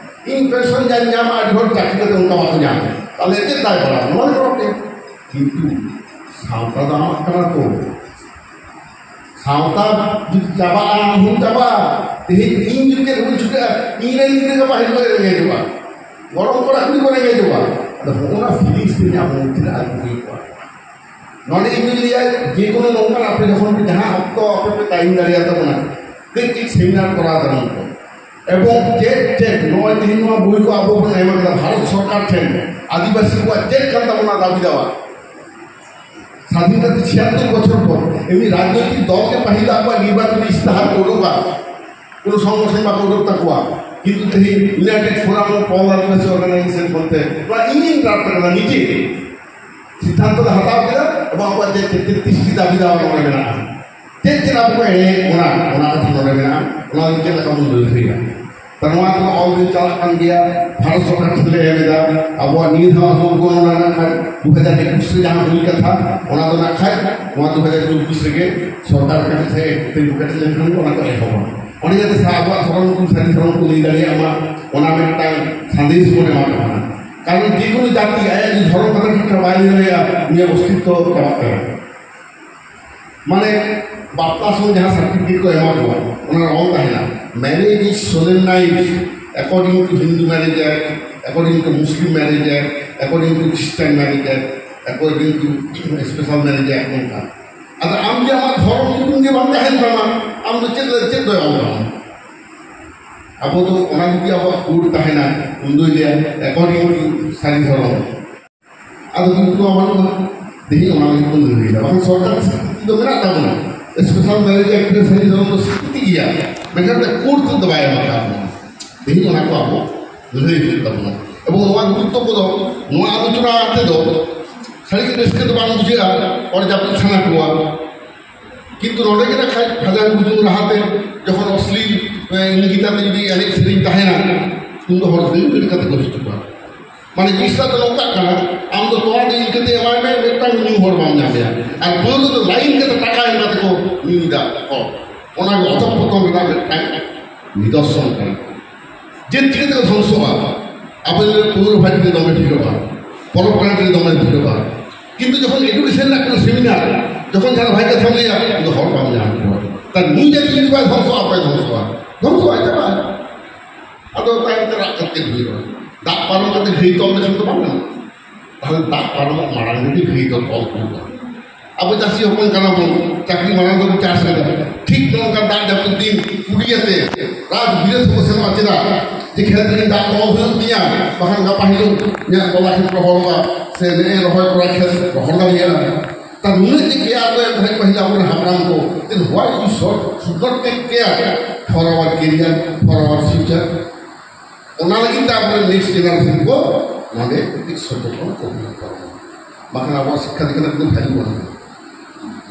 ᱤᱧ ᱯᱮᱱᱥᱚᱱ ᱡᱟᱧ ᱧᱟᱢᱟ, ᱟᱹᱰᱤ ᱦᱚᱲ ᱪᱟᱹᱠᱨᱤ ᱠᱟᱛᱮ ᱚᱱᱠᱟ ᱵᱟᱠᱚ ᱧᱟᱢᱟ᱾ ᱛᱟᱦᱞᱮ ᱪᱮᱫ ᱫᱟᱭ ᱯᱟᱲᱟᱣ? ᱱᱚᱣᱟ ᱫᱚ ᱯᱨᱚᱵᱞᱮᱢ᱾ ᱠᱤᱱᱛᱩ ᱥᱟᱶᱛᱟ ᱫᱚ ᱟᱢᱟᱜ ᱠᱟᱱᱟ ᱛᱚ᱾ ᱥᱟᱶᱛᱟ ᱡᱩᱫᱤ ᱪᱟᱵᱟᱜᱼᱟ, ᱟᱢ ᱦᱚᱸᱢ ᱪᱟᱵᱟᱜᱼᱟ᱾ ᱛᱮᱦᱮᱧ ᱤᱧ ᱡᱩᱫᱤ ᱪᱮᱫ ᱦᱚᱸ ᱵᱟᱹᱧ ᱪᱷᱩᱴᱟᱹᱜᱼᱟ, ᱤᱧ ᱨᱮᱱ ᱜᱤᱫᱽᱨᱟᱹ ᱜᱟᱯᱟ ᱦᱤᱞᱳᱜ ᱨᱮᱸᱜᱮᱡᱚᱜᱼᱟ, ᱜᱚᱲᱚᱢ ᱠᱚᱲᱟ ᱠᱩᱲᱤ ᱠᱚ ᱨᱮᱸᱜᱮᱡᱚᱜᱼᱟ᱾ ᱟᱫᱚ ᱦᱚᱸᱜᱼᱚ ᱱᱟ ᱯᱷᱤᱞᱤᱝᱥ ᱛᱮ ᱟᱵᱚ ᱢᱚᱫᱽᱫᱷᱮ ᱨᱮ ᱟᱹᱜᱩ ᱦᱩᱭ ᱠᱚᱣᱟ᱾ ᱱᱚᱰᱮ ᱤᱧ ᱫᱩᱧ ᱞᱟᱹᱭᱟ, ᱡᱮ ᱠᱳᱱᱳ ᱱᱚᱝᱠᱟᱱ ᱟᱯᱮ ᱡᱚᱠᱷᱚᱱ ᱯᱮ ᱡᱟᱦᱟᱸ ᱚᱠᱛᱚ ᱟᱯᱮ ᱯᱮ ᱴᱟᱭᱤᱢ ᱫᱟᱲᱮᱭᱟᱛᱟ ᱵᱚᱱᱟ, ᱠᱟᱹᱡ ᱠᱟᱹᱡ ᱥᱮᱢᱤᱱᱟᱨ ᱠᱚᱨᱟᱣ ᱛᱟᱵᱚᱱ ᱯᱮ᱾ ᱮᱵᱚᱝ ᱪᱮᱫ ᱪᱮᱫ ᱱᱚᱜᱼᱚᱭ ᱛᱮᱦᱮᱧ ᱱᱚᱣᱟ ᱵᱳᱭ ᱠᱚ ᱟᱵᱚ ᱵᱚᱱ ᱮᱢ ᱟᱠᱟᱫᱟ ᱵᱷᱟᱨᱚᱛ ᱥᱚᱨᱠᱟᱨ ᱴᱷᱮᱱ, ᱟᱹᱫᱤᱵᱟᱹᱥᱤ ᱠᱚᱣᱟᱜ ᱪᱮᱫ ᱠᱟᱱ ᱛᱟᱵᱚᱱᱟ ᱫᱟᱹᱵᱤ ᱫᱟᱣᱟ? ᱥᱟᱫᱷᱤᱱ ᱠᱟᱛᱮ ᱪᱷᱤᱭᱟᱛᱛᱳᱨ ᱵᱚᱪᱷᱚᱨ ᱯᱚᱨ ᱮᱢᱱᱤ ᱨᱟᱡᱽᱱᱳᱭᱛᱤᱠ ᱫᱚᱞ ᱜᱮ ᱯᱟᱹᱦᱤᱞ ᱟᱠᱚᱣᱟᱜ ᱱᱤᱨᱵᱟᱪᱚᱱᱤ ᱤᱥᱛᱤᱦᱟᱨ ᱠᱚ ᱩᱰᱩᱠᱟ, ᱠᱳᱱᱳ ᱥᱚᱝᱜᱚᱴᱷᱚᱱ ᱵᱟᱠᱚ ᱩᱰᱩᱠ ᱛᱟᱠᱚᱣᱟ᱾ ᱠᱤᱱᱛᱩ ᱛᱮᱦᱮᱧ United forum of all Adivasi organisation ᱠᱷᱚᱱ ᱛᱮ ᱱᱚᱣᱟ ᱤᱧᱤᱧ ᱰᱨᱟᱯᱴ ᱟᱠᱟᱫᱟ ᱱᱤᱡᱮ᱾ ᱥᱤᱫᱽᱫᱷᱟᱱᱛᱚ ᱞᱮ ᱦᱟᱛᱟᱣ ᱠᱮᱫᱟ ᱮᱵᱚᱝ ᱟᱵᱚᱣᱟᱜ ᱪᱮᱫ ᱪᱮᱫ ᱛᱮᱛᱨᱤᱥ ᱴᱤ ᱫᱟᱹᱵᱤ ᱫᱟᱣᱟ ᱱᱚᱰᱮ ᱢᱮᱱᱟᱜᱼᱟ᱾ ᱪᱮᱫ ᱪᱮᱫ ᱟᱵᱚ ᱠᱚ ᱮᱲᱮᱭᱮᱫ ᱵᱚᱱᱟ, ᱚᱱᱟ ᱠᱟᱛᱷᱟ ᱱᱚᱰᱮ ᱢᱮᱱᱟᱜᱼᱟ᱾ ᱚᱱᱟ ᱫᱚ ᱪᱮᱫ ᱞᱮᱠᱟ ᱵᱚᱱ ᱞᱟᱹᱲᱦᱟᱹᱭᱟ? ᱛᱚ ᱱᱚᱣᱟ ᱠᱚ ᱚᱞ ᱵᱤᱞ ᱪᱟᱞᱟᱜ ᱠᱟᱱ ᱜᱮᱭᱟ, ᱵᱷᱟᱨᱚᱛ ᱥᱚᱨᱠᱟᱨ ᱴᱷᱮᱱ ᱞᱮ ᱮᱢ ᱮᱫᱟ᱾ ᱟᱵᱚᱣᱟᱜ ᱱᱤᱭᱟᱹ ᱫᱷᱟᱣ ᱦᱚᱸ ᱚᱱᱟ ᱨᱮᱱᱟᱜ ᱫᱩ ᱦᱟᱡᱟᱨ ᱮᱠᱩᱥ ᱨᱮ ᱡᱟᱦᱟᱸ ᱦᱩᱭ ᱠᱟᱛᱷᱟ, ᱚᱱᱟ ᱫᱚ ᱱᱟᱜ ᱠᱷᱟᱡ ᱱᱚᱣᱟ ᱫᱩ ᱦᱟᱡᱟᱨ ᱪᱚᱵᱵᱤᱥ ᱨᱮᱜᱮ ᱥᱚᱨᱠᱟᱨ ᱠᱟᱹᱴᱤᱡ ᱥᱮ ᱛᱤᱸᱜᱩ ᱠᱮᱴᱮᱡ ᱞᱮᱱᱠᱷᱟᱱ ᱜᱮ ᱚᱱᱟ ᱠᱚ ᱮᱦᱚᱵᱟ᱾ ᱚᱸᱰᱮ ᱡᱟᱛᱮ ᱥᱟ-, ᱟᱵᱚᱣᱟᱜ ᱫᱷᱚᱨᱚᱢ ᱠᱚ ᱥᱟᱹᱨᱤ ᱫᱷᱚᱨᱚᱢ ᱠᱚ ᱞᱟᱹᱭ ᱫᱟᱲᱮᱭᱟᱜ ᱢᱟ, ᱚᱱᱟ ᱢᱤᱫᱴᱟᱝ ᱥᱟᱸᱫᱮᱥ ᱵᱚᱱ ᱮᱢᱟ ᱠᱚ ᱠᱟᱱᱟ᱾ ᱠᱟᱨᱚᱱ ᱡᱮ ᱠᱳᱱᱳ ᱡᱟᱹᱛᱤ ᱟᱭᱟᱜ ᱡᱩᱫᱤ ᱫᱷᱚᱨᱚᱢ ᱠᱟᱛᱷᱟ ᱴᱷᱤᱠ ᱴᱷᱟᱠ ᱵᱟᱭ ᱞᱟᱹᱭ ᱫᱟᱲᱮᱭᱟᱜᱼᱟ, ᱩᱱᱤᱭᱟᱜ ᱚᱥᱛᱤᱛᱛᱚ ᱪᱟᱵᱟᱜ ᱠᱟᱱᱟ᱾ ᱢᱟᱱᱮ ᱵᱟᱯᱞᱟ ᱥᱚᱢᱚᱭ ᱡᱟᱦᱟᱸ ᱥᱟᱨᱴᱤᱯᱷᱤᱠᱮᱴ ᱠᱚ ᱮᱢᱟ ᱠᱚᱣᱟ, ᱚᱱᱟ ᱨᱮ ᱚᱞ ᱛᱟᱦᱮᱱᱟ, "Marriage is solemnized according to Hindu Marriage Act, according to Muslim Marriage Act, according to Christian Marriage Act, according to Special Marriage Act", ᱱᱚᱝᱠᱟ᱾ ᱟᱫᱚ ᱟᱢ ᱡᱮ ᱟᱢᱟᱜ ᱫᱷᱚᱨᱚᱢ ᱧᱩᱛᱩᱢ ᱜᱮ ᱵᱟᱝ ᱛᱟᱦᱮᱱ ᱛᱟᱢᱟ, ᱟᱢ ᱫᱚ ᱪᱮᱫ ᱞᱮ-, ᱪᱮᱫ ᱫᱚᱭ ᱚᱞ ᱛᱟᱢᱟ? ᱟᱵᱚ ᱫᱚ ᱚᱱᱟ ᱡᱩᱫᱤ ᱟᱵᱚᱣᱟᱜ ᱠᱳᱰ ᱛᱟᱦᱮᱱᱟ, ᱩᱱ ᱫᱚᱭ ᱞᱟᱹᱭᱟ, "According to ᱥᱟᱹᱨᱤ ᱫᱷᱚᱨᱚᱢ", ᱟᱫᱚ ᱠᱤᱱᱛᱩ ᱱᱚᱣᱟ ᱵᱟᱹᱱᱩᱜᱼᱟ᱾ ᱛᱮᱦᱮᱧ ᱚᱱᱟ ᱞᱟᱹᱜᱤᱫ ᱵᱚᱱ ᱞᱟᱹᱲᱦᱟᱹᱭ ᱫᱟ᱾ ᱵᱟᱠᱷᱟᱱ ᱥᱚᱨᱠᱟᱨ ᱥᱤᱠᱨᱤᱛᱤ ᱫᱚ ᱢᱮᱱᱟᱜ ᱛᱟᱵᱚᱱᱟ, ᱥᱯᱮᱥᱟᱞ ᱢᱮᱨᱮᱡᱽ ᱮᱠᱴ ᱨᱮ ᱥᱟᱹᱨᱤ ᱫᱷᱚᱨᱚᱢ ᱫᱚ ᱥᱤᱠᱨᱤᱛᱤ ᱜᱮᱭᱟ, ᱢᱮᱱᱠᱷᱟᱱ ᱚᱱᱟ ᱠᱳᱰ ᱛᱮᱫ ᱫᱚ ᱵᱟᱭ ᱮᱢ ᱟᱠᱟᱫ ᱵᱚᱱᱟ᱾ ᱛᱮᱦᱮᱧ ᱚᱱᱟ ᱠᱚ ᱟᱵᱚ ᱞᱟᱹᱲᱦᱟᱹᱭ ᱦᱩᱭᱩᱜ ᱛᱟᱵᱚᱱᱟ᱾ ᱮᱵᱚᱝ ᱱᱚᱣᱟ ᱜᱩᱨᱩᱛᱛᱚ ᱠᱚᱫᱚ ᱱᱚᱣᱟ ᱟᱞᱳᱪᱚᱱᱟ ᱛᱮᱫᱚ ᱟᱹᱰᱤ ᱨᱟᱹᱥᱠᱟᱹ ᱫᱚ ᱵᱟᱝ ᱵᱩᱡᱷᱟᱹᱜᱼᱟ, ᱚᱸᱰᱮ ᱡᱟᱹᱯᱤᱫ ᱥᱟᱱᱟ ᱠᱚᱣᱟ᱾ ᱠᱤᱱᱛᱩ ᱱᱚᱰᱮ ᱜᱮ ᱱᱟᱠᱷᱟᱡ ᱵᱷᱟᱡᱟᱱ ᱵᱩᱡᱩᱱ ᱞᱟᱦᱟᱛᱮ ᱡᱚᱠᱷᱚᱱ ᱚᱥᱞᱤᱞ, ᱮ, ᱤᱝᱜᱤᱛ ᱟᱛᱮ ᱡᱩᱫᱤ ᱮᱱᱮᱡ ᱥᱮᱨᱮᱧ ᱛᱟᱦᱮᱱᱟ, ᱩᱱ ᱫᱚ ᱦᱚᱲ ᱫᱟᱹᱲ ᱫᱟᱹᱲ ᱠᱟᱛᱮ ᱠᱚ ᱦᱤᱡᱩᱜᱼᱟ᱾ ᱢᱟᱱᱮ ᱱᱤᱥᱟ ᱫᱚ ᱱᱚᱝᱠᱟᱜ ᱠᱟᱱᱟ, ᱟᱢ ᱫᱚ ᱛᱚᱣᱟ ᱫᱚ ᱤᱱᱠᱟᱹᱛᱮ ᱮᱢᱟᱭ ᱢᱮ, ᱢᱤᱫᱴᱟᱝ ᱧᱩ ᱦᱚᱲ ᱵᱟᱢ ᱧᱟᱢᱮᱭᱟ᱾ ᱟᱨ ᱯᱟᱹᱣᱨᱟᱹ ᱫᱚ ᱞᱟᱭᱤᱱ ᱠᱟᱛᱮ ᱴᱟᱠᱟ ᱮᱢ ᱠᱟᱛᱮ ᱠᱚ ᱧᱩᱭᱮᱫᱟ ᱦᱚᱲ᱾ ᱚᱱᱟ ᱜᱮ ᱚᱛᱷᱚᱯᱚᱛᱚᱱ ᱨᱮᱱᱟᱜ ᱢᱤᱫᱴᱟᱝ ᱱᱤᱫᱚᱨᱥᱚᱱ ᱠᱟᱱᱟ᱾ ᱪᱮᱫ ᱪᱤᱠᱟᱹ ᱛᱮᱠᱚ ᱫᱷᱚᱝᱥᱚᱜᱼᱟ? ᱟᱵᱚ ᱯᱟᱹᱣᱨᱟᱹ ᱵᱷᱟᱹᱴᱤ ᱨᱮ ᱫᱚᱢᱮ ᱵᱷᱤᱲᱚᱜᱼᱟ, ᱯᱚᱨᱚᱵᱽ ᱴᱟᱺᱰᱤ ᱨᱮ ᱫᱚᱢᱮ ᱵᱷᱤᱲᱚᱜᱼᱟ᱾ ᱠᱤᱱᱛᱩ ᱡᱚᱠᱷᱚᱱ ᱮᱰᱩᱠᱮᱥᱚᱱ ᱨᱮᱱᱟᱜ ᱠᱳᱱᱳ ᱥᱮᱢᱤᱱᱟᱨ, ᱡᱚᱠᱷᱚᱱ ᱡᱟᱦᱟᱸ ᱵᱷᱟᱭ ᱠᱟᱛᱷᱟᱢ ᱞᱟᱹᱭᱟ, ᱩᱱᱤ ᱫᱚ ᱦᱚᱲ ᱵᱟᱢ ᱧᱟᱢ ᱠᱚᱣᱟ᱾ ᱛᱟᱦᱞᱮ ᱱᱩᱭ ᱡᱟᱹᱛᱤ ᱡᱩᱫᱤ ᱵᱟᱭ ᱫᱷᱚᱝᱥᱚᱜᱼᱟ, ᱚᱠᱚᱭ ᱫᱷᱚᱝᱥᱚᱜᱼᱟ? ᱫᱷᱚᱝᱥᱚᱜᱼᱟᱭ, ᱪᱟᱵᱟᱜᱼᱟᱭ᱾ ᱟᱫᱚ ᱛᱟᱭᱚᱢ ᱛᱮ ᱨᱟᱜ ᱠᱟᱛᱮ ᱦᱩᱭᱩᱜᱼᱟ᱾ ᱫᱟᱜ ᱯᱟᱨᱚᱢ ᱠᱟᱛᱮ ᱜᱷᱟᱹᱭ ᱛᱚᱞ ᱞᱮᱠᱷᱟᱱ ᱫᱚ ᱵᱟᱝ ᱜᱟᱱᱚᱜᱼᱟ᱾ ᱛᱟᱦᱞᱮ ᱫᱟᱜ ᱯᱟᱨᱚᱢᱚᱜ ᱢᱟᱲᱟᱝ ᱨᱮᱜᱮ ᱜᱷᱟᱹᱭ ᱫᱚ ᱛᱚᱞ ᱦᱩᱭᱩᱜᱼᱟ᱾ ᱟᱵᱚ ᱪᱟᱹᱥᱤ ᱦᱚᱯᱚᱱ ᱠᱟᱱᱟ ᱵᱚᱱ, ᱪᱟᱹᱠᱨᱤ ᱢᱟᱲᱟᱝ ᱫᱚᱵᱚᱱ ᱪᱟᱥ ᱞᱮᱫᱟ᱾ ᱴᱷᱤᱠ ᱱᱚᱝᱠᱟ ᱫᱟᱜ ᱡᱟᱹᱯᱩᱫ ᱫᱤᱱ ᱠᱩᱲᱤ ᱟᱛᱮ ᱨᱟᱡᱽ ᱵᱤᱨᱟᱹᱫ ᱦᱚᱸᱠᱚ ᱥᱮᱱᱚᱜᱼᱟ᱾ ᱪᱮᱫᱟᱜ? ᱡᱮ ᱠᱷᱮᱛ ᱨᱮ ᱫᱟᱜ ᱛᱚᱞ ᱦᱩᱭᱩᱜ ᱛᱤᱧᱟ, ᱵᱟᱠᱷᱟᱱ ᱜᱟᱯᱟ ᱦᱤᱞᱳᱜ ᱤᱧᱟᱹᱜ ᱛᱚᱞᱟ ᱠᱷᱮᱛ ᱨᱚᱦᱚᱲᱚᱜᱼᱟ, ᱥᱮ ᱱᱮᱜᱼᱮ ᱨᱚᱦᱚᱭ ᱠᱚᱨᱟ ᱠᱷᱮᱛ ᱨᱚᱦᱚᱲ ᱫᱟᱲᱮᱭᱟᱜᱼᱟ᱾ ᱛᱟᱨ ᱱᱩᱱᱟᱹᱜ ᱡᱮ ᱠᱮᱭᱟᱨ ᱠᱚ ᱮᱢ ᱛᱟᱦᱮᱸᱫ ᱯᱟᱹᱦᱤᱞ ᱟᱵᱚᱨᱮᱱ ᱦᱟᱯᱲᱟᱢ ᱠᱚ, then why you should, should not take care for our career, for our future? ᱚᱱᱟ ᱞᱟᱹᱜᱤᱫ ᱛᱮ ᱟᱵᱚᱨᱮᱱ ᱱᱮᱠᱥᱴ ᱡᱮᱱᱟᱨᱮᱥᱚᱱ ᱠᱚ ᱱᱚᱰᱮ ᱠᱟᱹᱴᱤᱡ ᱥᱚᱪᱮᱛᱚᱱ ᱠᱚ ᱦᱩᱭᱩᱜ ᱛᱟᱵᱚᱱᱟ᱾ ᱵᱟᱠᱷᱟᱱ ᱟᱵᱚᱣᱟᱜ ᱥᱤᱠᱠᱷᱟ ᱫᱤᱠᱠᱷᱟ ᱨᱮ ᱠᱳᱱᱳ ᱵᱷᱮᱞᱩ ᱵᱟᱹᱱᱩᱜᱼᱟ᱾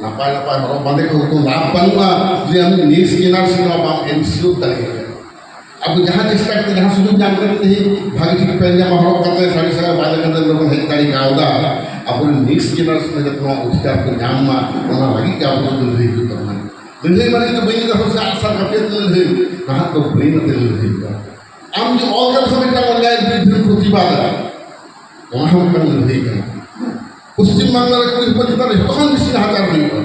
ᱱᱟᱯᱟᱭ ᱱᱟᱯᱟᱭ ᱦᱚᱨᱚᱜ ᱵᱟᱸᱫᱮ ᱠᱚ ᱠᱳᱱᱳ ᱞᱟᱵᱷ ᱵᱟᱹᱱᱩᱜᱼᱟ, ᱡᱩᱫᱤ ᱟᱢ ᱱᱮᱠᱥᱴ ᱡᱮᱱᱟᱨᱮᱥᱚᱱ ᱵᱟᱢ ᱮᱱᱥᱤᱭᱳᱨ ᱫᱟᱲᱮᱭᱟᱜᱼᱟ᱾ ᱟᱵᱚ ᱡᱟᱦᱟᱸ ᱪᱮᱥᱴᱟ ᱠᱟᱛᱮ, ᱡᱟᱦᱟᱸ ᱥᱩᱡᱳᱜᱽ ᱧᱟᱢ ᱠᱟᱛᱮ ᱛᱮᱦᱮᱧ ᱵᱷᱟᱜᱮ ᱴᱷᱤᱠ ᱯᱮᱱ ᱡᱟᱢᱟ ᱦᱚᱨᱚᱜ ᱠᱟᱛᱮ, ᱥᱟᱹᱲᱤ ᱥᱟᱭᱟ ᱵᱟᱸᱫᱮ ᱠᱟᱛᱮ ᱱᱚᱰᱮ ᱵᱚᱱ ᱦᱮᱡ ᱫᱟᱲᱮ ᱠᱟᱣᱫᱟ, ᱟᱵᱚᱨᱮᱱ ᱱᱮᱠᱥᱴ ᱡᱮᱱᱟᱨᱮᱥᱚᱱ ᱡᱟᱛᱮ ᱱᱚᱣᱟ ᱚᱫᱷᱤᱠᱟᱨ ᱠᱚ ᱧᱟᱢ ᱢᱟ, ᱚᱱᱟ ᱞᱟᱹᱜᱤᱫ ᱜᱮ ᱟᱵᱚ ᱫᱚ ᱞᱟᱹᱲᱦᱟᱹᱭ ᱦᱩᱭᱩᱜ ᱛᱟᱵᱚᱱᱟ᱾ ᱞᱟᱹᱲᱦᱟᱹᱭ ᱢᱟᱱᱮ ᱫᱚ ᱵᱟᱹᱧ ᱞᱟᱹᱭᱫᱟ ᱦᱚᱲ ᱥᱮ ᱟᱜᱼᱥᱟᱨ ᱠᱟᱹᱯᱤ ᱟᱛᱮ ᱞᱟᱹᱲᱦᱟᱹᱭ, ᱱᱟᱦᱟᱜ ᱫᱚ ᱵᱨᱮᱱ ᱟᱛᱮ ᱞᱟᱹᱲᱦᱟᱹᱭ ᱦᱩᱭᱩᱜᱼᱟ᱾ ᱟᱢ ᱡᱩᱫᱤ ᱚᱞ ᱠᱟᱛᱮ ᱢᱤᱫᱴᱟᱝ ᱚᱱᱭᱟᱭ ᱵᱤᱨᱩᱫᱷ ᱨᱮᱢ ᱯᱨᱚᱛᱤᱵᱟᱫᱟ, ᱚᱱᱟ ᱦᱚᱸ ᱢᱤᱫᱴᱟᱝ ᱞᱟᱹᱲᱦᱟᱹᱭ ᱠᱟᱱᱟ᱾ ᱯᱚᱥᱪᱤᱢ ᱵᱟᱝᱞᱟ ᱨᱮ ᱠᱩᱲᱤ ᱦᱚᱯᱚᱱ ᱪᱮᱛᱟᱱ ᱨᱮ ᱡᱚᱛᱚ ᱠᱷᱚᱱ ᱵᱮᱥᱤ ᱱᱟᱦᱟᱪᱟᱨ ᱦᱩᱭᱩᱜᱼᱟ᱾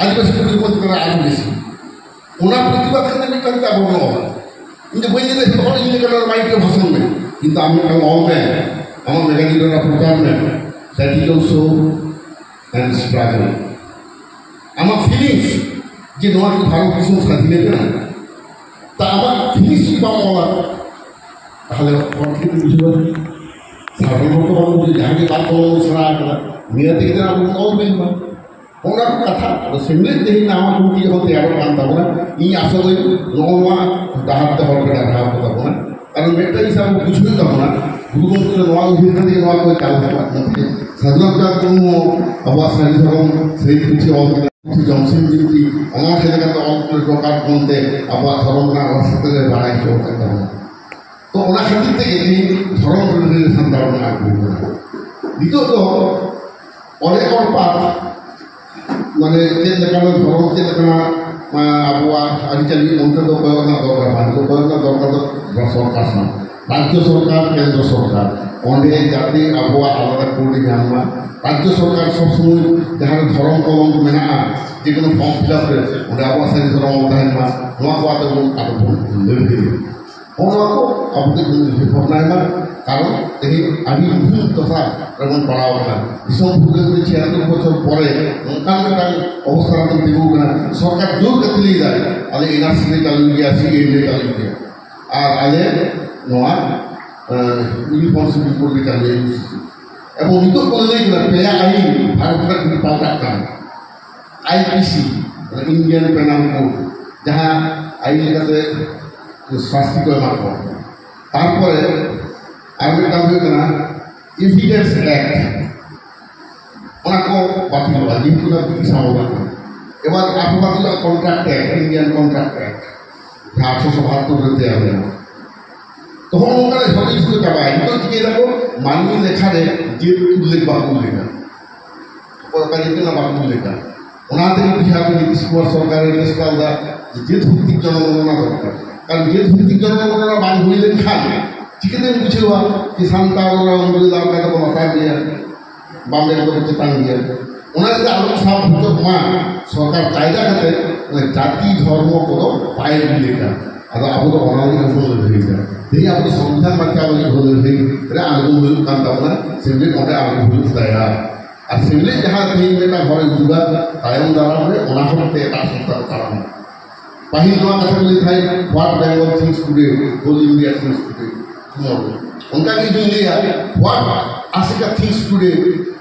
ᱟᱹᱫᱤᱵᱟᱹᱥᱤ ᱠᱩᱲᱤ ᱦᱚᱯᱚᱱ ᱪᱮᱛᱟᱱ ᱨᱮ ᱟᱨᱦᱚᱸ ᱵᱮᱥᱤ᱾ ᱚᱱᱟ ᱯᱨᱚᱛᱤᱵᱟᱫ ᱠᱟᱛᱮ ᱢᱤᱫᱴᱟᱝ ᱛᱮ ᱟᱵᱚ ᱵᱚᱱ ᱚᱞᱟ᱾ ᱤᱧ ᱫᱚ ᱵᱟᱹᱧ ᱞᱟᱹᱭᱫᱟ ᱡᱚᱛᱚ ᱦᱚᱲ ᱤᱧ ᱞᱮᱠᱟ ᱱᱚᱰᱮ ᱢᱟᱭᱤᱠ ᱨᱮ ᱵᱷᱟᱥᱚᱱ ᱢᱮ, ᱠᱤᱱᱛᱩ ᱟᱢ ᱢᱤᱫᱴᱟᱝ ᱚᱞ ᱢᱮ, ᱟᱢᱟᱜ ᱢᱮᱜᱟᱡᱤᱱ ᱨᱮ ᱚᱱᱟ ᱯᱨᱚᱪᱟᱨ ᱢᱮ, that is also an struggle. ᱟᱢᱟᱜ ᱯᱷᱤᱞᱤᱝᱥ ᱡᱮ ᱱᱚᱣᱟ ᱠᱤ ᱵᱷᱟᱨᱚᱛ ᱫᱤᱥᱚᱢ ᱥᱟᱫᱷᱤᱱ ᱠᱟᱱᱟ, ᱛᱟ ᱟᱢᱟᱜ ᱯᱷᱤᱞᱤᱝᱥ ᱡᱩᱫᱤ ᱵᱟᱢ ᱚᱞᱟ, ᱛᱟᱦᱞᱮ ᱦᱚᱲ ᱪᱤᱠᱟᱹ ᱠᱚ ᱵᱩᱡᱷᱟᱹᱣᱟ? ᱥᱟᱫᱷᱟᱨᱚᱱ ᱦᱚᱲ ᱫᱚ ᱵᱟᱝ ᱵᱩᱡᱷᱟᱹᱣᱟ, ᱡᱟᱦᱟᱸ ᱜᱮ ᱵᱟᱝ ᱵᱚᱱ ᱥᱮᱬᱟ ᱟᱠᱟᱫᱟ, ᱱᱤᱭᱟᱹ ᱛᱮᱜᱮ ᱟᱵᱚ ᱵᱚᱱ ᱚᱞ ᱵᱤᱞ ᱢᱟ᱾ ᱚᱱᱟ ᱠᱚ ᱠᱟᱛᱷᱟ ᱟᱫᱚ ᱥᱮᱢᱞᱮᱫ ᱛᱮᱦᱮᱧ ᱱᱟᱣᱟ ᱠᱚᱢᱤᱴᱤ ᱡᱚᱠᱷᱚᱱ ᱛᱮᱭᱟᱨᱚᱜ ᱠᱟᱱ ᱛᱟᱵᱚᱱᱟ, ᱤᱧ ᱟᱥᱚᱜ ᱟᱹᱧ ᱱᱚᱜᱼᱚ ᱱᱚᱣᱟ ᱰᱟᱦᱟᱨ ᱛᱮ ᱦᱚᱲ ᱯᱮ ᱰᱟᱦᱟᱣ ᱠᱚ ᱛᱟᱵᱚᱱᱟ᱾ ᱟᱨ ᱢᱤᱫᱴᱟᱝ ᱡᱤᱱᱤᱥ ᱟᱵᱚ ᱵᱩᱡᱷᱟᱹᱣ ᱛᱟᱵᱚᱱᱟ, ᱜᱩᱨᱩ ᱜᱚᱢᱠᱮ ᱱᱚᱣᱟ ᱩᱭᱦᱟᱹᱨ ᱠᱟᱛᱮ ᱱᱚᱣᱟ ᱠᱚᱭ ᱪᱟᱞ ᱟᱠᱟᱫ ᱵᱚᱱᱟ᱾ ᱥᱟᱹᱫᱷᱩ ᱨᱟᱢᱪᱟᱸᱫᱽ ᱢᱩᱨᱢᱩ ᱟᱵᱚᱣᱟᱜ ᱥᱟᱹᱨᱤ ᱫᱷᱚᱨᱚᱢ, ᱥᱟᱹᱨᱤ ᱯᱩᱛᱷᱤ ᱚᱞ ᱠᱟᱱᱟ, ᱯᱩᱛᱷᱤ ᱡᱚᱢᱥᱤᱢ ᱵᱤᱱᱛᱤ, ᱚᱱᱟ ᱪᱮᱫ ᱞᱮᱠᱟᱛᱮ ᱚᱞ ᱫᱚᱨᱠᱟᱨ ᱢᱮᱱᱛᱮ ᱟᱵᱚᱣᱟᱜ ᱫᱷᱚᱨᱚᱢ ᱨᱮᱱᱟᱜ ᱨᱟᱥᱛᱟ ᱛᱮᱞᱮ ᱵᱟᱲᱟᱭ ᱦᱚᱪᱚ ᱟᱠᱟᱫ ᱛᱟᱵᱚᱱᱟ᱾ ᱛᱚ, ᱚᱱᱟ ᱠᱷᱟᱹᱛᱤᱨ ᱛᱮᱜᱮ ᱛᱮᱦᱮᱧ ᱫᱷᱚᱨᱚᱢ ᱵᱤᱨᱩᱫᱷᱤ ᱥᱟᱱᱛᱟᱲ ᱵᱚᱱ ᱟᱹᱜᱩ ᱟᱠᱟᱱᱟ᱾ ᱱᱤᱛᱚᱜ ᱫᱚ ᱚᱱᱮ ᱚᱱᱯᱟᱛ, ᱢᱟᱱᱮ ᱪᱮᱫ ᱞᱮᱠᱟᱱᱟᱜ ᱫᱷᱚᱨᱚᱢ, ᱪᱮᱫ ᱞᱮᱠᱟᱱᱟᱜ, ᱟᱸ, ᱟᱵᱚᱣᱟᱜ ᱟᱹᱨᱤᱪᱟᱹᱞᱤ, ᱚᱱᱛᱮ ᱫᱚ ᱠᱚᱭᱚᱜ ᱨᱮᱱᱟᱜ ᱫᱚᱨᱠᱟᱨ ᱵᱟᱝ᱾ ᱱᱤᱛᱚᱜ ᱠᱚᱭᱚᱜ ᱨᱮᱱᱟᱜ ᱫᱚᱨᱠᱟᱨ ᱫᱚ ᱥᱚᱨᱠᱟᱨ ᱥᱟᱶ, ᱨᱟᱡᱽᱡᱚ ᱥᱚᱨᱠᱟᱨ, ᱠᱮᱱᱫᱨᱚ ᱥᱚᱨᱠᱟᱨ, ᱚᱸᱰᱮ ᱡᱟᱛᱮ ᱟᱵᱚᱣᱟᱜ ᱟᱞᱟᱫᱟ code ᱧᱟᱢ ᱢᱟ᱾ ᱨᱟᱡᱽᱡᱚ ᱥᱚᱨᱠᱟᱨ ᱥᱚᱵ ᱥᱚᱢᱚᱭ ᱡᱟᱦᱟᱸ ᱨᱮ ᱫᱷᱚᱨᱚᱢ ᱠᱚᱞᱚᱢ ᱢᱮᱱᱟᱜᱼᱟ, ᱡᱮ ᱠᱳᱱᱳ form fill up ᱨᱮ ᱚᱸᱰᱮ ᱟᱵᱚᱣᱟᱜ ᱥᱟᱹᱨᱤ ᱫᱷᱚᱨᱚᱢ ᱚᱞ ᱛᱟᱦᱮᱱ ᱢᱟ, ᱱᱚᱣᱟ ᱠᱚ ᱟᱛᱮ ᱵᱚᱱ ᱟᱵᱚ ᱵᱚᱱ ᱞᱟᱹᱲᱦᱟᱹᱭᱟ᱾ ᱱᱚᱜᱼᱚ ᱱᱚᱣᱟ ᱠᱚ ᱟᱵᱚ ᱛᱮ ᱵᱚᱱ ᱩᱭᱦᱟᱹᱨ ᱵᱷᱟᱵᱽᱱᱟᱭ ᱢᱟ, ᱠᱟᱨᱚᱱ ᱛᱮᱦᱮᱧ ᱟᱹᱰᱤ ᱢᱩᱦᱤᱢ ᱫᱚᱥᱟ ᱨᱮᱵᱚᱱ ᱯᱟᱲᱟᱣ ᱟᱠᱟᱱᱟ᱾ ᱫᱤᱥᱚᱢ ᱯᱷᱩᱨᱜᱟᱹᱞ ᱠᱟᱛᱮ ᱪᱷᱤᱭᱟᱛᱛᱳᱨ ᱵᱚᱪᱷᱚᱨ ᱯᱚᱨᱮ ᱱᱚᱝᱠᱟᱱ ᱢᱤᱫᱴᱟᱝ ᱚᱵᱚᱥᱛᱷᱟ ᱨᱮᱵᱚᱱ ᱛᱤᱸᱜᱩ ᱟᱠᱟᱱᱟ᱾ ᱥᱚᱨᱠᱟᱨ ᱡᱳᱨ ᱠᱟᱛᱮ ᱞᱟᱹᱭ ᱮᱫᱟᱭ, ᱟᱞᱮ NRC ᱞᱮ ᱪᱟᱹᱞᱩᱭ ᱜᱮᱭᱟ, CAA ᱞᱮ ᱪᱟᱹᱞᱩᱭ ᱜᱮᱭᱟ, ᱟᱨ ᱟᱞᱮ ᱱᱚᱣᱟ, ᱮᱸ, uniform civil code ᱞᱮ ᱪᱟᱹᱞᱩᱭᱟ, UCC᱾ ᱮᱵᱚᱝ ᱱᱤᱛᱚᱜ ᱠᱚ ᱞᱟᱹᱭ ᱠᱟᱱᱟ ᱯᱮᱭᱟ ᱟᱹᱭᱤᱱ ᱵᱷᱟᱨᱚᱛ ᱨᱮ ᱯᱟᱞᱴᱟᱜ ᱠᱟᱱᱟ᱾ IPC, Indian Penal Code, ᱡᱟᱦᱟᱸ ᱟᱹᱭᱤᱱ ᱞᱮᱠᱟᱛᱮ ᱥᱟᱥᱛᱤ ᱠᱚ ᱮᱢᱟ ᱠᱚᱣᱟ᱾ ᱛᱟᱨᱯᱚᱨᱮ ᱟᱨ ᱢᱤᱫᱴᱟᱝ ᱦᱩᱭᱩᱜ ᱠᱟᱱᱟ Evidence Act, ᱚᱱᱟ ᱠᱚ ᱵᱟᱹᱛᱤᱞᱚᱜᱼᱟ, ᱡᱮᱦᱮᱛᱩ ᱚᱱᱟ ᱵᱨᱤᱴᱤᱥ ᱟᱢᱚᱞ ᱨᱮᱱᱟᱜ ᱠᱟᱱᱟ᱾ ᱮᱵᱟᱨ ᱟᱨᱦᱚᱸ ᱵᱟᱹᱛᱤᱞᱚᱜᱼᱟ Contract Act, Indian Contract Act, ᱡᱟᱦᱟᱸ ᱟᱴᱷᱨᱚᱥᱚ ᱵᱟᱦᱟᱛᱛᱳᱨ ᱨᱮ ᱛᱮᱭᱟᱨ ᱞᱮᱱᱟ᱾ ᱛᱚᱠᱷᱚᱱ ᱱᱚᱝᱠᱟᱱᱟᱜ ᱡᱷᱚᱛᱚ ᱠᱤᱪᱷᱩ ᱠᱚ ᱪᱟᱵᱟᱭᱟ᱾ ᱱᱤᱛᱚᱜ ᱪᱤᱠᱟᱹᱭ ᱫᱟᱠᱚ? ᱢᱟᱹᱱᱢᱤ ᱞᱮᱠᱷᱟ ᱨᱮ ᱡᱟᱹᱛ ᱩᱞᱞᱮᱠᱷ ᱵᱟᱠᱚ ᱩᱞᱞᱮᱠᱷᱟ᱾ ᱚᱠᱚᱭ ᱚᱠᱟ ᱡᱟᱹᱛ ᱨᱮᱱᱟᱜ ᱵᱟᱠᱚ ᱩᱞᱞᱮᱠᱷᱟ᱾ ᱚᱱᱟᱛᱮ ᱵᱤᱦᱟᱨ ᱨᱮ ᱱᱤᱛᱤᱥ ᱠᱩᱢᱟᱨ ᱥᱚᱨᱠᱟᱨᱮ ᱪᱮᱥᱴᱟ ᱞᱮᱫᱟ ᱡᱮ ᱡᱟᱹᱛ ᱵᱷᱤᱛᱛᱤᱠ ᱡᱚᱱᱚᱜᱚᱬᱱᱟ ᱫᱚᱨᱠᱟᱨ᱾ ᱠᱟᱨᱚᱱ ᱡᱟᱹᱛ ᱵᱷᱤᱛᱛᱤᱠ ᱡᱚᱱᱚᱜᱚᱬᱱᱟ ᱵᱟᱝ ᱦᱩᱭ ᱞᱮᱱᱠᱷᱟᱱ ᱪᱤᱠᱟᱹᱛᱮᱢ ᱵᱩᱡᱷᱟᱹᱣᱟ ᱡᱮ ᱥᱟᱱᱛᱟᱲ ᱚᱱᱟ ᱩᱱᱠᱩ ᱫᱚ ᱚᱠᱟ ᱫᱚᱠᱚ ᱞᱟᱛᱟᱨ ᱜᱮᱭᱟ, ᱵᱟᱢᱵᱮ ᱫᱚᱠᱚ ᱪᱮᱛᱟᱱ ᱜᱮᱭᱟ? ᱚᱱᱟ ᱞᱟᱹᱜᱤᱫ ᱟᱞᱚ ᱥᱟᱵ ᱦᱚᱪᱚᱜ ᱢᱟ, ᱥᱚᱨᱠᱟᱨ ᱠᱟᱭᱫᱟ ᱠᱟᱛᱮ ᱚᱱᱟ ᱡᱟᱹᱛᱤ ᱫᱷᱚᱨᱢᱚ ᱠᱚᱫᱚ ᱵᱟᱭ ᱩᱞᱞᱮᱠᱷᱟ᱾ ᱟᱫᱚ ᱟᱵᱚ ᱫᱚ ᱚᱱᱟ ᱞᱟᱹᱜᱤᱫ ᱵᱚᱱ ᱞᱟᱹᱲᱦᱟᱹᱭ ᱫᱟ᱾ ᱛᱮᱦᱮᱧ ᱟᱵᱚ ᱫᱚ ᱥᱚᱝᱵᱤᱫᱷᱟᱱ ᱵᱟᱧᱪᱟᱣ ᱞᱟᱹᱜᱤᱫ ᱵᱚᱱ ᱞᱟᱹᱲᱦᱟᱹᱭ ᱨᱮ ᱟᱬᱜᱚ ᱦᱩᱭᱩᱜ ᱠᱟᱱ ᱛᱟᱵᱚᱱᱟ᱾ ᱥᱮᱢᱞᱮᱫ ᱚᱸᱰᱮ ᱟᱬᱜᱚ ᱦᱩᱭᱩᱜ ᱛᱟᱭᱟ᱾ ᱟᱨ ᱥᱮᱢᱞᱮᱫ ᱡᱟᱦᱟᱸ ᱛᱮᱦᱮᱧ ᱢᱤᱫᱴᱟᱝ ᱦᱚᱨᱮ ᱩᱫᱩᱜᱟ, ᱛᱟᱭᱚᱢ ᱫᱟᱨᱟᱢ ᱨᱮ ᱚᱱᱟ ᱦᱚᱨ ᱛᱮ ᱮᱴᱟᱜ ᱥᱚᱝᱥᱛᱷᱟ ᱠᱚ ᱛᱟᱲᱟᱢᱟ᱾ ᱯᱟᱹᱦᱤᱞ ᱱᱚᱣᱟ ᱠᱟᱛᱷᱟ ᱠᱚ ᱞᱟᱹᱭ ᱛᱟᱦᱮᱸᱫ, "What Bengal thinks today, whole India thinks today, tomorrow." ᱚᱱᱠᱟ ᱜᱮ ᱤᱧ ᱞᱟᱹᱭᱟ, "What Asika thinks today,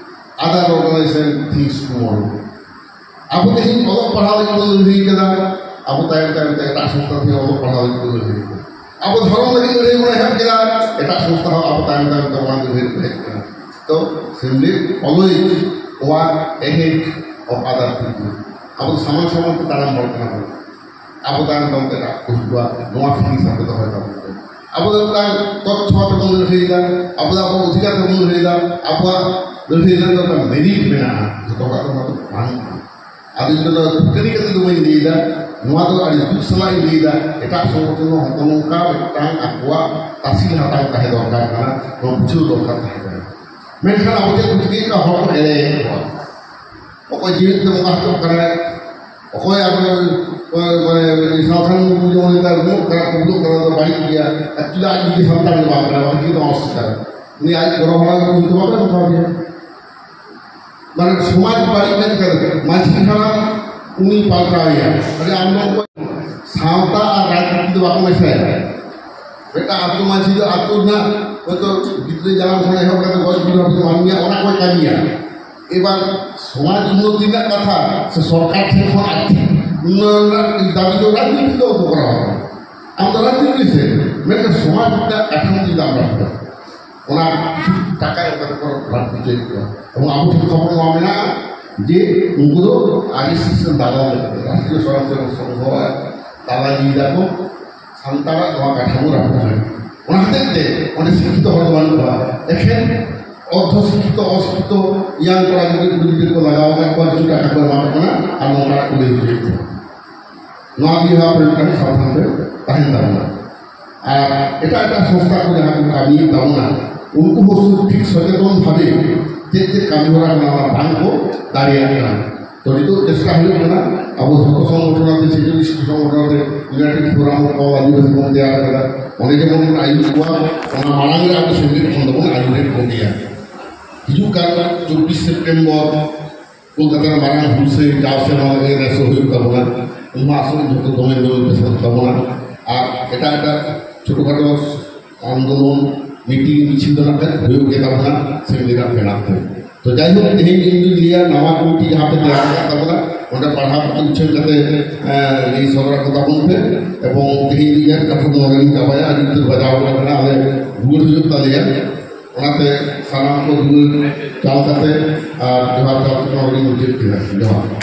other organization thinks tomorrow." ᱟᱵᱚ ᱛᱮᱦᱮᱧ ᱚᱞᱚᱜ ᱯᱟᱲᱦᱟᱣ ᱞᱟᱹᱜᱤᱫ ᱵᱚᱱ ᱞᱟᱹᱲᱦᱟᱹᱭ ᱠᱟᱫᱟ, ᱟᱵᱚ ᱛᱟᱭᱚᱢ ᱛᱟᱭᱚᱢ ᱛᱮ ᱮᱴᱟᱜ ᱥᱚᱝᱥᱛᱷᱟ ᱛᱮᱦᱮᱧ ᱚᱞᱚᱜ ᱯᱟᱲᱦᱟᱣ ᱞᱟᱹᱜᱤᱫ ᱵᱚᱱ ᱞᱟᱹᱲᱦᱟᱹᱭ ᱠᱟᱫᱟ᱾ ᱟᱵᱚ ᱫᱷᱚᱨᱚᱢ ᱞᱟᱹᱜᱤᱫ ᱞᱟᱹᱲᱦᱟᱹᱭ ᱵᱚᱱ ᱮᱦᱚᱵ ᱠᱮᱫᱟ, ᱮᱴᱟᱜ ᱥᱚᱝᱥᱛᱷᱟ ᱦᱚᱸ ᱟᱵᱚ ᱛᱟᱭᱚᱢ ᱛᱟᱭᱚᱢ ᱛᱮ ᱚᱱᱟ ᱞᱟᱹᱲᱦᱟᱹᱭ ᱨᱮᱠᱚ ᱦᱮᱡ ᱠᱟᱱᱟ᱾ ᱛᱚ, Simli always walk ahead of other people. ᱟᱵᱚ ᱫᱚ ᱥᱟᱢᱟᱝ ᱥᱟᱢᱟᱝ ᱛᱮ ᱛᱟᱲᱟᱢ ᱦᱚᱲ ᱠᱟᱱᱟ ᱵᱚᱱ᱾ ᱟᱵᱚ ᱛᱟᱭᱚᱢ ᱛᱟᱭᱚᱢ ᱛᱮ ᱮᱴᱟᱜ ᱠᱚ ᱦᱤᱡᱩᱜᱼᱟ, ᱱᱚᱣᱟ feelings ᱟᱯᱮ ᱫᱚᱦᱚᱭ ᱛᱟᱵᱚᱱ ᱯᱮ᱾ ᱟᱵᱚ ᱫᱚ ᱢᱤᱫᱴᱟᱝ ᱛᱚᱛᱛᱷᱚ ᱟᱛᱮ ᱵᱚᱱ ᱞᱟᱹᱲᱦᱟᱹᱭᱮᱫᱟ, ᱟᱵᱚ ᱫᱚ ᱟᱵᱚ ᱚᱫᱷᱤᱠᱟᱨ ᱛᱮ ᱵᱚᱱ ᱞᱟᱹᱲᱦᱟᱹᱭᱮᱫᱟ, ᱟᱵᱚᱣᱟᱜ ᱞᱟᱹᱲᱦᱟᱹᱭ ᱨᱮᱱᱟᱜ ᱫᱚ ᱢᱤᱫᱴᱟᱝ merit ᱢᱮᱱᱟᱜᱼᱟ, ᱡᱚᱛᱚ ᱦᱚᱲᱟᱜ ᱫᱚ ᱚᱱᱟ ᱫᱚ ᱵᱟᱝ ᱠᱟᱱᱟ᱾ ᱟᱫᱚ ᱤᱧ ᱫᱚ ᱯᱷᱩᱴᱟᱹᱱᱤ ᱠᱟᱛᱮ ᱫᱚ ᱵᱟᱹᱧ ᱞᱟᱹᱭᱫᱟ, ᱱᱚᱣᱟ ᱫᱚ ᱟᱹᱰᱤ ᱫᱩᱠ ᱥᱟᱞᱟᱜ ᱤᱧ ᱞᱟᱹᱭᱫᱟ᱾ ᱮᱴᱟᱜ ᱥᱚᱝᱜᱚᱴᱷᱚᱱ ᱦᱚᱸ ᱦᱚᱸᱜᱼᱚ ᱱᱚᱝᱠᱟ ᱢᱤᱫᱴᱟᱝ ᱟᱠᱚᱣᱟᱜ ᱛᱟᱥᱤᱞ ᱦᱟᱛᱟᱝ ᱛᱟᱦᱮᱸ ᱫᱚᱨᱠᱟᱨ ᱠᱟᱱᱟ, ᱱᱚᱣᱟ ᱵᱩᱡᱷᱟᱹᱣ ᱫᱚᱨᱠᱟᱨ ᱛᱟᱦᱮᱸ ᱠᱟᱱᱟ᱾ ᱢᱮᱱᱠᱷᱟᱱ ᱟᱵᱚ ᱪᱮᱫ ᱠᱚ ᱪᱤᱠᱟᱹᱭᱮᱫ ᱠᱚᱣᱟ, ᱦᱚᱲ ᱠᱚ ᱮᱲᱮᱭᱮᱫ ᱠᱚᱣᱟ᱾ ᱚᱠᱚᱭ ᱡᱤᱣᱮᱫ ᱛᱮ ᱵᱚᱸᱜᱟ ᱦᱚᱪᱚᱜ ᱠᱟᱱᱟᱭ, ᱚᱠᱚᱭ ᱟᱵᱚ, ᱢᱟᱱᱮ, ᱥᱟᱶᱛᱷᱟᱱ ᱢᱩᱨᱢᱩ ᱡᱮᱢᱚᱱ ᱱᱮᱛᱟᱨ ᱩᱢᱩᱜ ᱠᱟᱱᱟ, ᱠᱩᱵᱲᱩᱜ ᱠᱟᱱᱟ, ᱫᱚ ᱵᱟᱹᱲᱤᱡ ᱜᱮᱭᱟ᱾ ᱟᱨ ᱪᱮᱫᱟᱜ ᱡᱩᱫᱤ ᱥᱟᱱᱛᱟᱲ ᱜᱮ ᱵᱟᱝ ᱠᱟᱱᱟ, ᱵᱟᱠᱷᱟᱱ ᱪᱮᱫ ᱚᱥᱩᱵᱤᱫᱷᱟ? ᱩᱱᱤ ᱟᱡ ᱜᱚᱲᱚ ᱦᱚᱲ ᱧᱩᱛᱩᱢ ᱛᱮ ᱵᱟᱠᱚ ᱮᱢ ᱠᱟᱣᱫᱮᱭᱟ᱾ ᱢᱟᱱᱮ ᱥᱚᱢᱟᱡᱽ ᱵᱟᱹᱲᱤᱡ ᱢᱮᱱ ᱠᱟᱛᱮ ᱢᱟᱹᱡᱷᱤ ᱦᱟᱲᱟᱢ ᱩᱱᱤ ᱯᱟᱞᱴᱟᱣᱮᱭᱟ᱾ ᱟᱨᱮ ᱟᱢ ᱫᱚ ᱚᱠᱚᱭ? ᱥᱟᱶᱛᱟ ᱟᱨ ᱨᱟᱡᱽᱱᱤᱛᱤ ᱫᱚ ᱵᱟᱠᱚ ᱢᱮᱥᱟᱭᱟ᱾ ᱢᱤᱫᱴᱟᱝ ᱟᱹᱛᱩ ᱢᱟᱹᱡᱷᱤ ᱫᱚ ᱟᱹᱛᱩ ᱨᱮᱱᱟᱜ ᱦᱚᱭᱛᱳ ᱜᱤᱫᱽᱨᱟᱹ ᱡᱟᱱᱟᱢ ᱠᱷᱚᱱ ᱮᱦᱚᱵ ᱠᱟᱛᱮ ᱜᱚᱡ ᱜᱩᱨ ᱦᱟᱹᱵᱤᱡ ᱢᱟᱹᱱᱢᱤᱭᱟᱜ ᱚᱱᱟ ᱠᱚᱭ ᱠᱟᱹᱢᱤᱭᱟ᱾ ᱮᱵᱟᱨ ᱥᱚᱢᱟᱡᱽ ᱩᱱᱱᱚᱛᱤ ᱨᱮᱱᱟᱜ ᱠᱟᱛᱷᱟ ᱥᱮ ᱥᱚᱨᱠᱟᱨ ᱴᱷᱮᱱ ᱠᱷᱚᱱ ᱟᱨᱛᱷᱤᱠ ᱩᱱᱱᱚᱭᱚᱱ ᱨᱮᱱᱟᱜ ᱫᱟᱹᱵᱤ ᱫᱚ ᱨᱟᱡᱽᱱᱤᱛᱤ ᱫᱚ ᱵᱟᱠᱚ ᱠᱚᱨᱟᱣᱟ᱾ ᱟᱢ ᱫᱚ ᱨᱟᱡᱽᱱᱤᱛᱤ ᱥᱮ, ᱢᱮᱱᱠᱷᱟᱱ ᱥᱚᱢᱟᱡᱽ ᱨᱮᱱᱟᱜ ᱠᱟᱛᱷᱟᱢ ᱪᱮᱫᱟᱜ ᱵᱟᱢ ᱨᱟᱠᱟᱵᱟ? ᱚᱱᱟ ᱠᱤᱪᱷᱩ ᱴᱟᱠᱟ ᱮᱢ ᱠᱟᱛᱮ ᱠᱚ ᱨᱟᱡᱽᱱᱤᱛᱤᱭᱮᱫ ᱠᱚᱣᱟ᱾ ᱮᱵᱚᱝ ᱟᱵᱚ ᱴᱷᱮᱱ ᱠᱷᱚᱵᱚᱨ ᱱᱚᱣᱟ ᱢᱮᱱᱟᱜᱼᱟ ᱡᱮ ᱩᱱᱠᱩ ᱫᱚ ᱟᱨ ᱮᱥ ᱮᱥ ᱨᱮᱱ ᱫᱟᱞᱟᱞ ᱞᱮᱠᱟ, ᱨᱟᱥᱴᱨᱤᱭᱚ ᱥᱚᱭᱚᱝᱥᱮᱵᱚᱠ ᱥᱚᱝᱜᱷᱚ ᱫᱟᱞᱟᱞᱤ ᱫᱟᱠᱚ᱾ ᱥᱟᱱᱛᱟᱲᱟᱜ ᱱᱚᱣᱟ ᱠᱟᱴᱷᱟᱢᱳ ᱨᱟᱹᱯᱩᱫ ᱞᱮᱱᱟ᱾ ᱚᱱᱟ ᱦᱚᱛᱮᱡ ᱛᱮ ᱚᱸᱰᱮ ᱥᱤᱠᱠᱷᱤᱛᱚ ᱦᱚᱲ ᱫᱚ ᱵᱟᱹᱱᱩᱜ ᱠᱚᱣᱟ, ᱮᱠᱷᱮᱱ ᱚᱨᱫᱷᱚ ᱥᱤᱠᱠᱷᱤᱛᱚ, ᱚᱥᱤᱠᱠᱷᱤᱛᱚ ᱤᱭᱟᱝ ᱠᱚᱲᱟ ᱜᱤᱫᱽᱨᱟᱹ ᱠᱩᱲᱤ ᱜᱤᱫᱽᱨᱟᱹ ᱠᱚ ᱞᱟᱜᱟᱣ ᱟᱠᱟᱫ ᱠᱚᱣᱟ, ᱠᱤᱪᱷᱩ ᱴᱟᱠᱟ ᱠᱚ ᱮᱢᱟ ᱠᱚ ᱠᱟᱱᱟ ᱟᱨ ᱱᱚᱝᱠᱟᱱᱟᱜ ᱠᱚ ᱞᱟᱹᱭ ᱦᱚᱪᱚᱭᱮᱫ ᱠᱚᱣᱟ᱾ ᱱᱚᱣᱟ ᱫᱤᱭᱮ ᱦᱚᱸ ᱟᱯᱮ ᱢᱤᱫᱴᱟᱝ ᱥᱟᱵᱫᱷᱟᱱ ᱨᱮ ᱛᱟᱦᱮᱱ ᱛᱟᱵᱚᱱᱟ᱾ ᱟᱨ ᱮᱴᱟᱜ ᱮᱴᱟᱜ ᱥᱚᱝᱥᱛᱷᱟ ᱠᱚ ᱡᱟᱦᱟᱸ ᱠᱚ ᱠᱟᱹᱢᱤᱭᱮᱫ ᱛᱟᱵᱚᱱᱟ, ᱩᱱᱠᱩ ᱦᱚᱸ ᱥᱩ-, ᱴᱷᱤᱠ ᱥᱚᱪᱮᱛᱚᱱ ᱵᱷᱟᱵᱮ ᱪᱮᱫ ᱪᱮᱫ ᱠᱟᱹᱢᱤ ᱦᱚᱨᱟ ᱠᱟᱱᱟ, ᱚᱱᱟ ᱵᱟᱝ ᱠᱚ ᱫᱟᱲᱮᱭᱟᱜ ᱠᱟᱱᱟ᱾ ᱛᱚ, ᱱᱤᱛᱚᱜ ᱪᱮᱥᱴᱟ ᱦᱩᱭᱩᱜ ᱠᱟᱱᱟ, ᱟᱵᱚ ᱡᱷᱚᱛᱚ ᱥᱚᱝᱜᱚᱴᱷᱚᱱ ᱟᱛᱮ, ᱪᱷᱮᱪᱚᱞᱞᱤᱥ ᱴᱤ ᱥᱚᱝᱜᱚᱴᱷᱚᱱ ᱟᱛᱮ United Forum of All ᱟᱹᱫᱤᱵᱟᱹᱥᱤ ᱵᱚᱱ ᱛᱮᱭᱟᱨ ᱟᱠᱟᱫᱟ᱾ ᱚᱸᱰᱮ ᱡᱮᱢᱚᱱ ᱵᱚᱱ ᱟᱹᱭᱩᱨ ᱠᱚᱣᱟ, ᱚᱱᱟ ᱢᱟᱲᱟᱝ ᱨᱮ ᱟᱵᱚ ᱥᱮᱢᱞᱮᱫ ᱠᱷᱚᱱ ᱫᱚᱵᱚᱱ ᱟᱹᱭᱩᱨᱮᱫ ᱠᱚᱜᱮᱭᱟ᱾ ᱦᱤᱡᱩᱜ ᱠᱟᱱ ᱪᱚᱵᱵᱤᱥ ᱥᱮᱯᱴᱮᱢᱵᱚᱨ ᱠᱳᱞᱠᱟᱛᱟ ᱨᱮ ᱢᱟᱨᱟᱝ ᱦᱩᱞᱥᱟᱹᱭ ᱡᱟᱣ ᱥᱮᱨᱢᱟ ᱞᱮᱠᱟ ᱱᱮᱥ ᱦᱚᱸ ᱦᱩᱭᱩᱜ ᱛᱟᱵᱚᱱᱟ᱾ ᱩᱱ ᱢᱟ ᱟᱥᱚᱜ ᱡᱷᱚᱛᱚ ᱫᱚᱢᱮ ᱫᱚᱢᱮ ᱯᱮ ᱥᱮᱱᱚᱜ ᱛᱟᱵᱚᱱᱟ᱾ ᱟᱨ ᱮᱴᱟᱜ ᱮᱴᱟᱜ ᱪᱷᱳᱴᱳ ᱠᱷᱟᱴᱳ ᱟᱱᱫᱳᱞᱚᱱ, ᱢᱤᱴᱤᱝ, ᱢᱤᱪᱷᱤᱞ ᱫᱚ ᱱᱟᱜ ᱠᱷᱟᱱ ᱦᱩᱭᱩᱜ ᱜᱮ ᱛᱟᱵᱚᱱᱟ ᱥᱮᱢᱞᱮᱫᱟᱜ ᱢᱮᱱᱟᱜ ᱛᱮ᱾ ᱛᱚ ᱡᱟᱭᱦᱳᱠ, ᱛᱮᱦᱮᱧ ᱤᱧ ᱫᱩᱧ ᱞᱟᱹᱭᱟ, ᱱᱟᱣᱟ ᱠᱚᱢᱤᱴᱤ ᱡᱟᱦᱟᱸ ᱯᱮ ᱛᱮᱭᱟᱨ ᱟᱠᱟᱫ ᱛᱟᱵᱚᱱᱟ, ᱚᱸᱰᱮ ᱯᱟᱲᱦᱟᱣ ᱠᱟᱛᱮ ᱩᱪᱷᱟᱹᱱ ᱠᱟᱛᱮ, ᱮᱸ, ᱞᱟᱹᱭ ᱥᱚᱫᱚᱨ ᱟᱠᱚ ᱛᱟᱵᱚᱱ ᱯᱮ᱾ ᱮᱵᱚᱝ ᱛᱮᱦᱮᱧ ᱫᱚ ᱤᱧᱟᱹᱜ ᱠᱟᱛᱷᱟ ᱫᱚ ᱱᱚᱰᱮ ᱜᱤᱧ ᱪᱟᱵᱟᱭᱟ, ᱟᱹᱰᱤ ᱩᱛᱟᱹᱨ ᱵᱟᱡᱟᱣ ᱟᱠᱟᱱᱟ, ᱟᱞᱮ ᱨᱩᱣᱟᱹᱲ ᱦᱩᱭᱩᱜ ᱛᱟᱞᱮᱭᱟ᱾ ᱚᱱᱟᱛᱮ ᱥᱟᱱᱟᱢ ᱠᱚ ᱫᱩᱞᱟᱹᱲ ᱪᱟᱞ ᱠᱟᱛᱮ ᱟᱨ ᱡᱚᱦᱟᱨ ᱪᱟᱞ ᱠᱟᱛᱮ ᱱᱚᱰᱮ ᱜᱤᱧ ᱢᱩᱪᱟᱹᱫ ᱠᱮᱫᱟ᱾ ᱡᱚᱦᱟᱨ᱾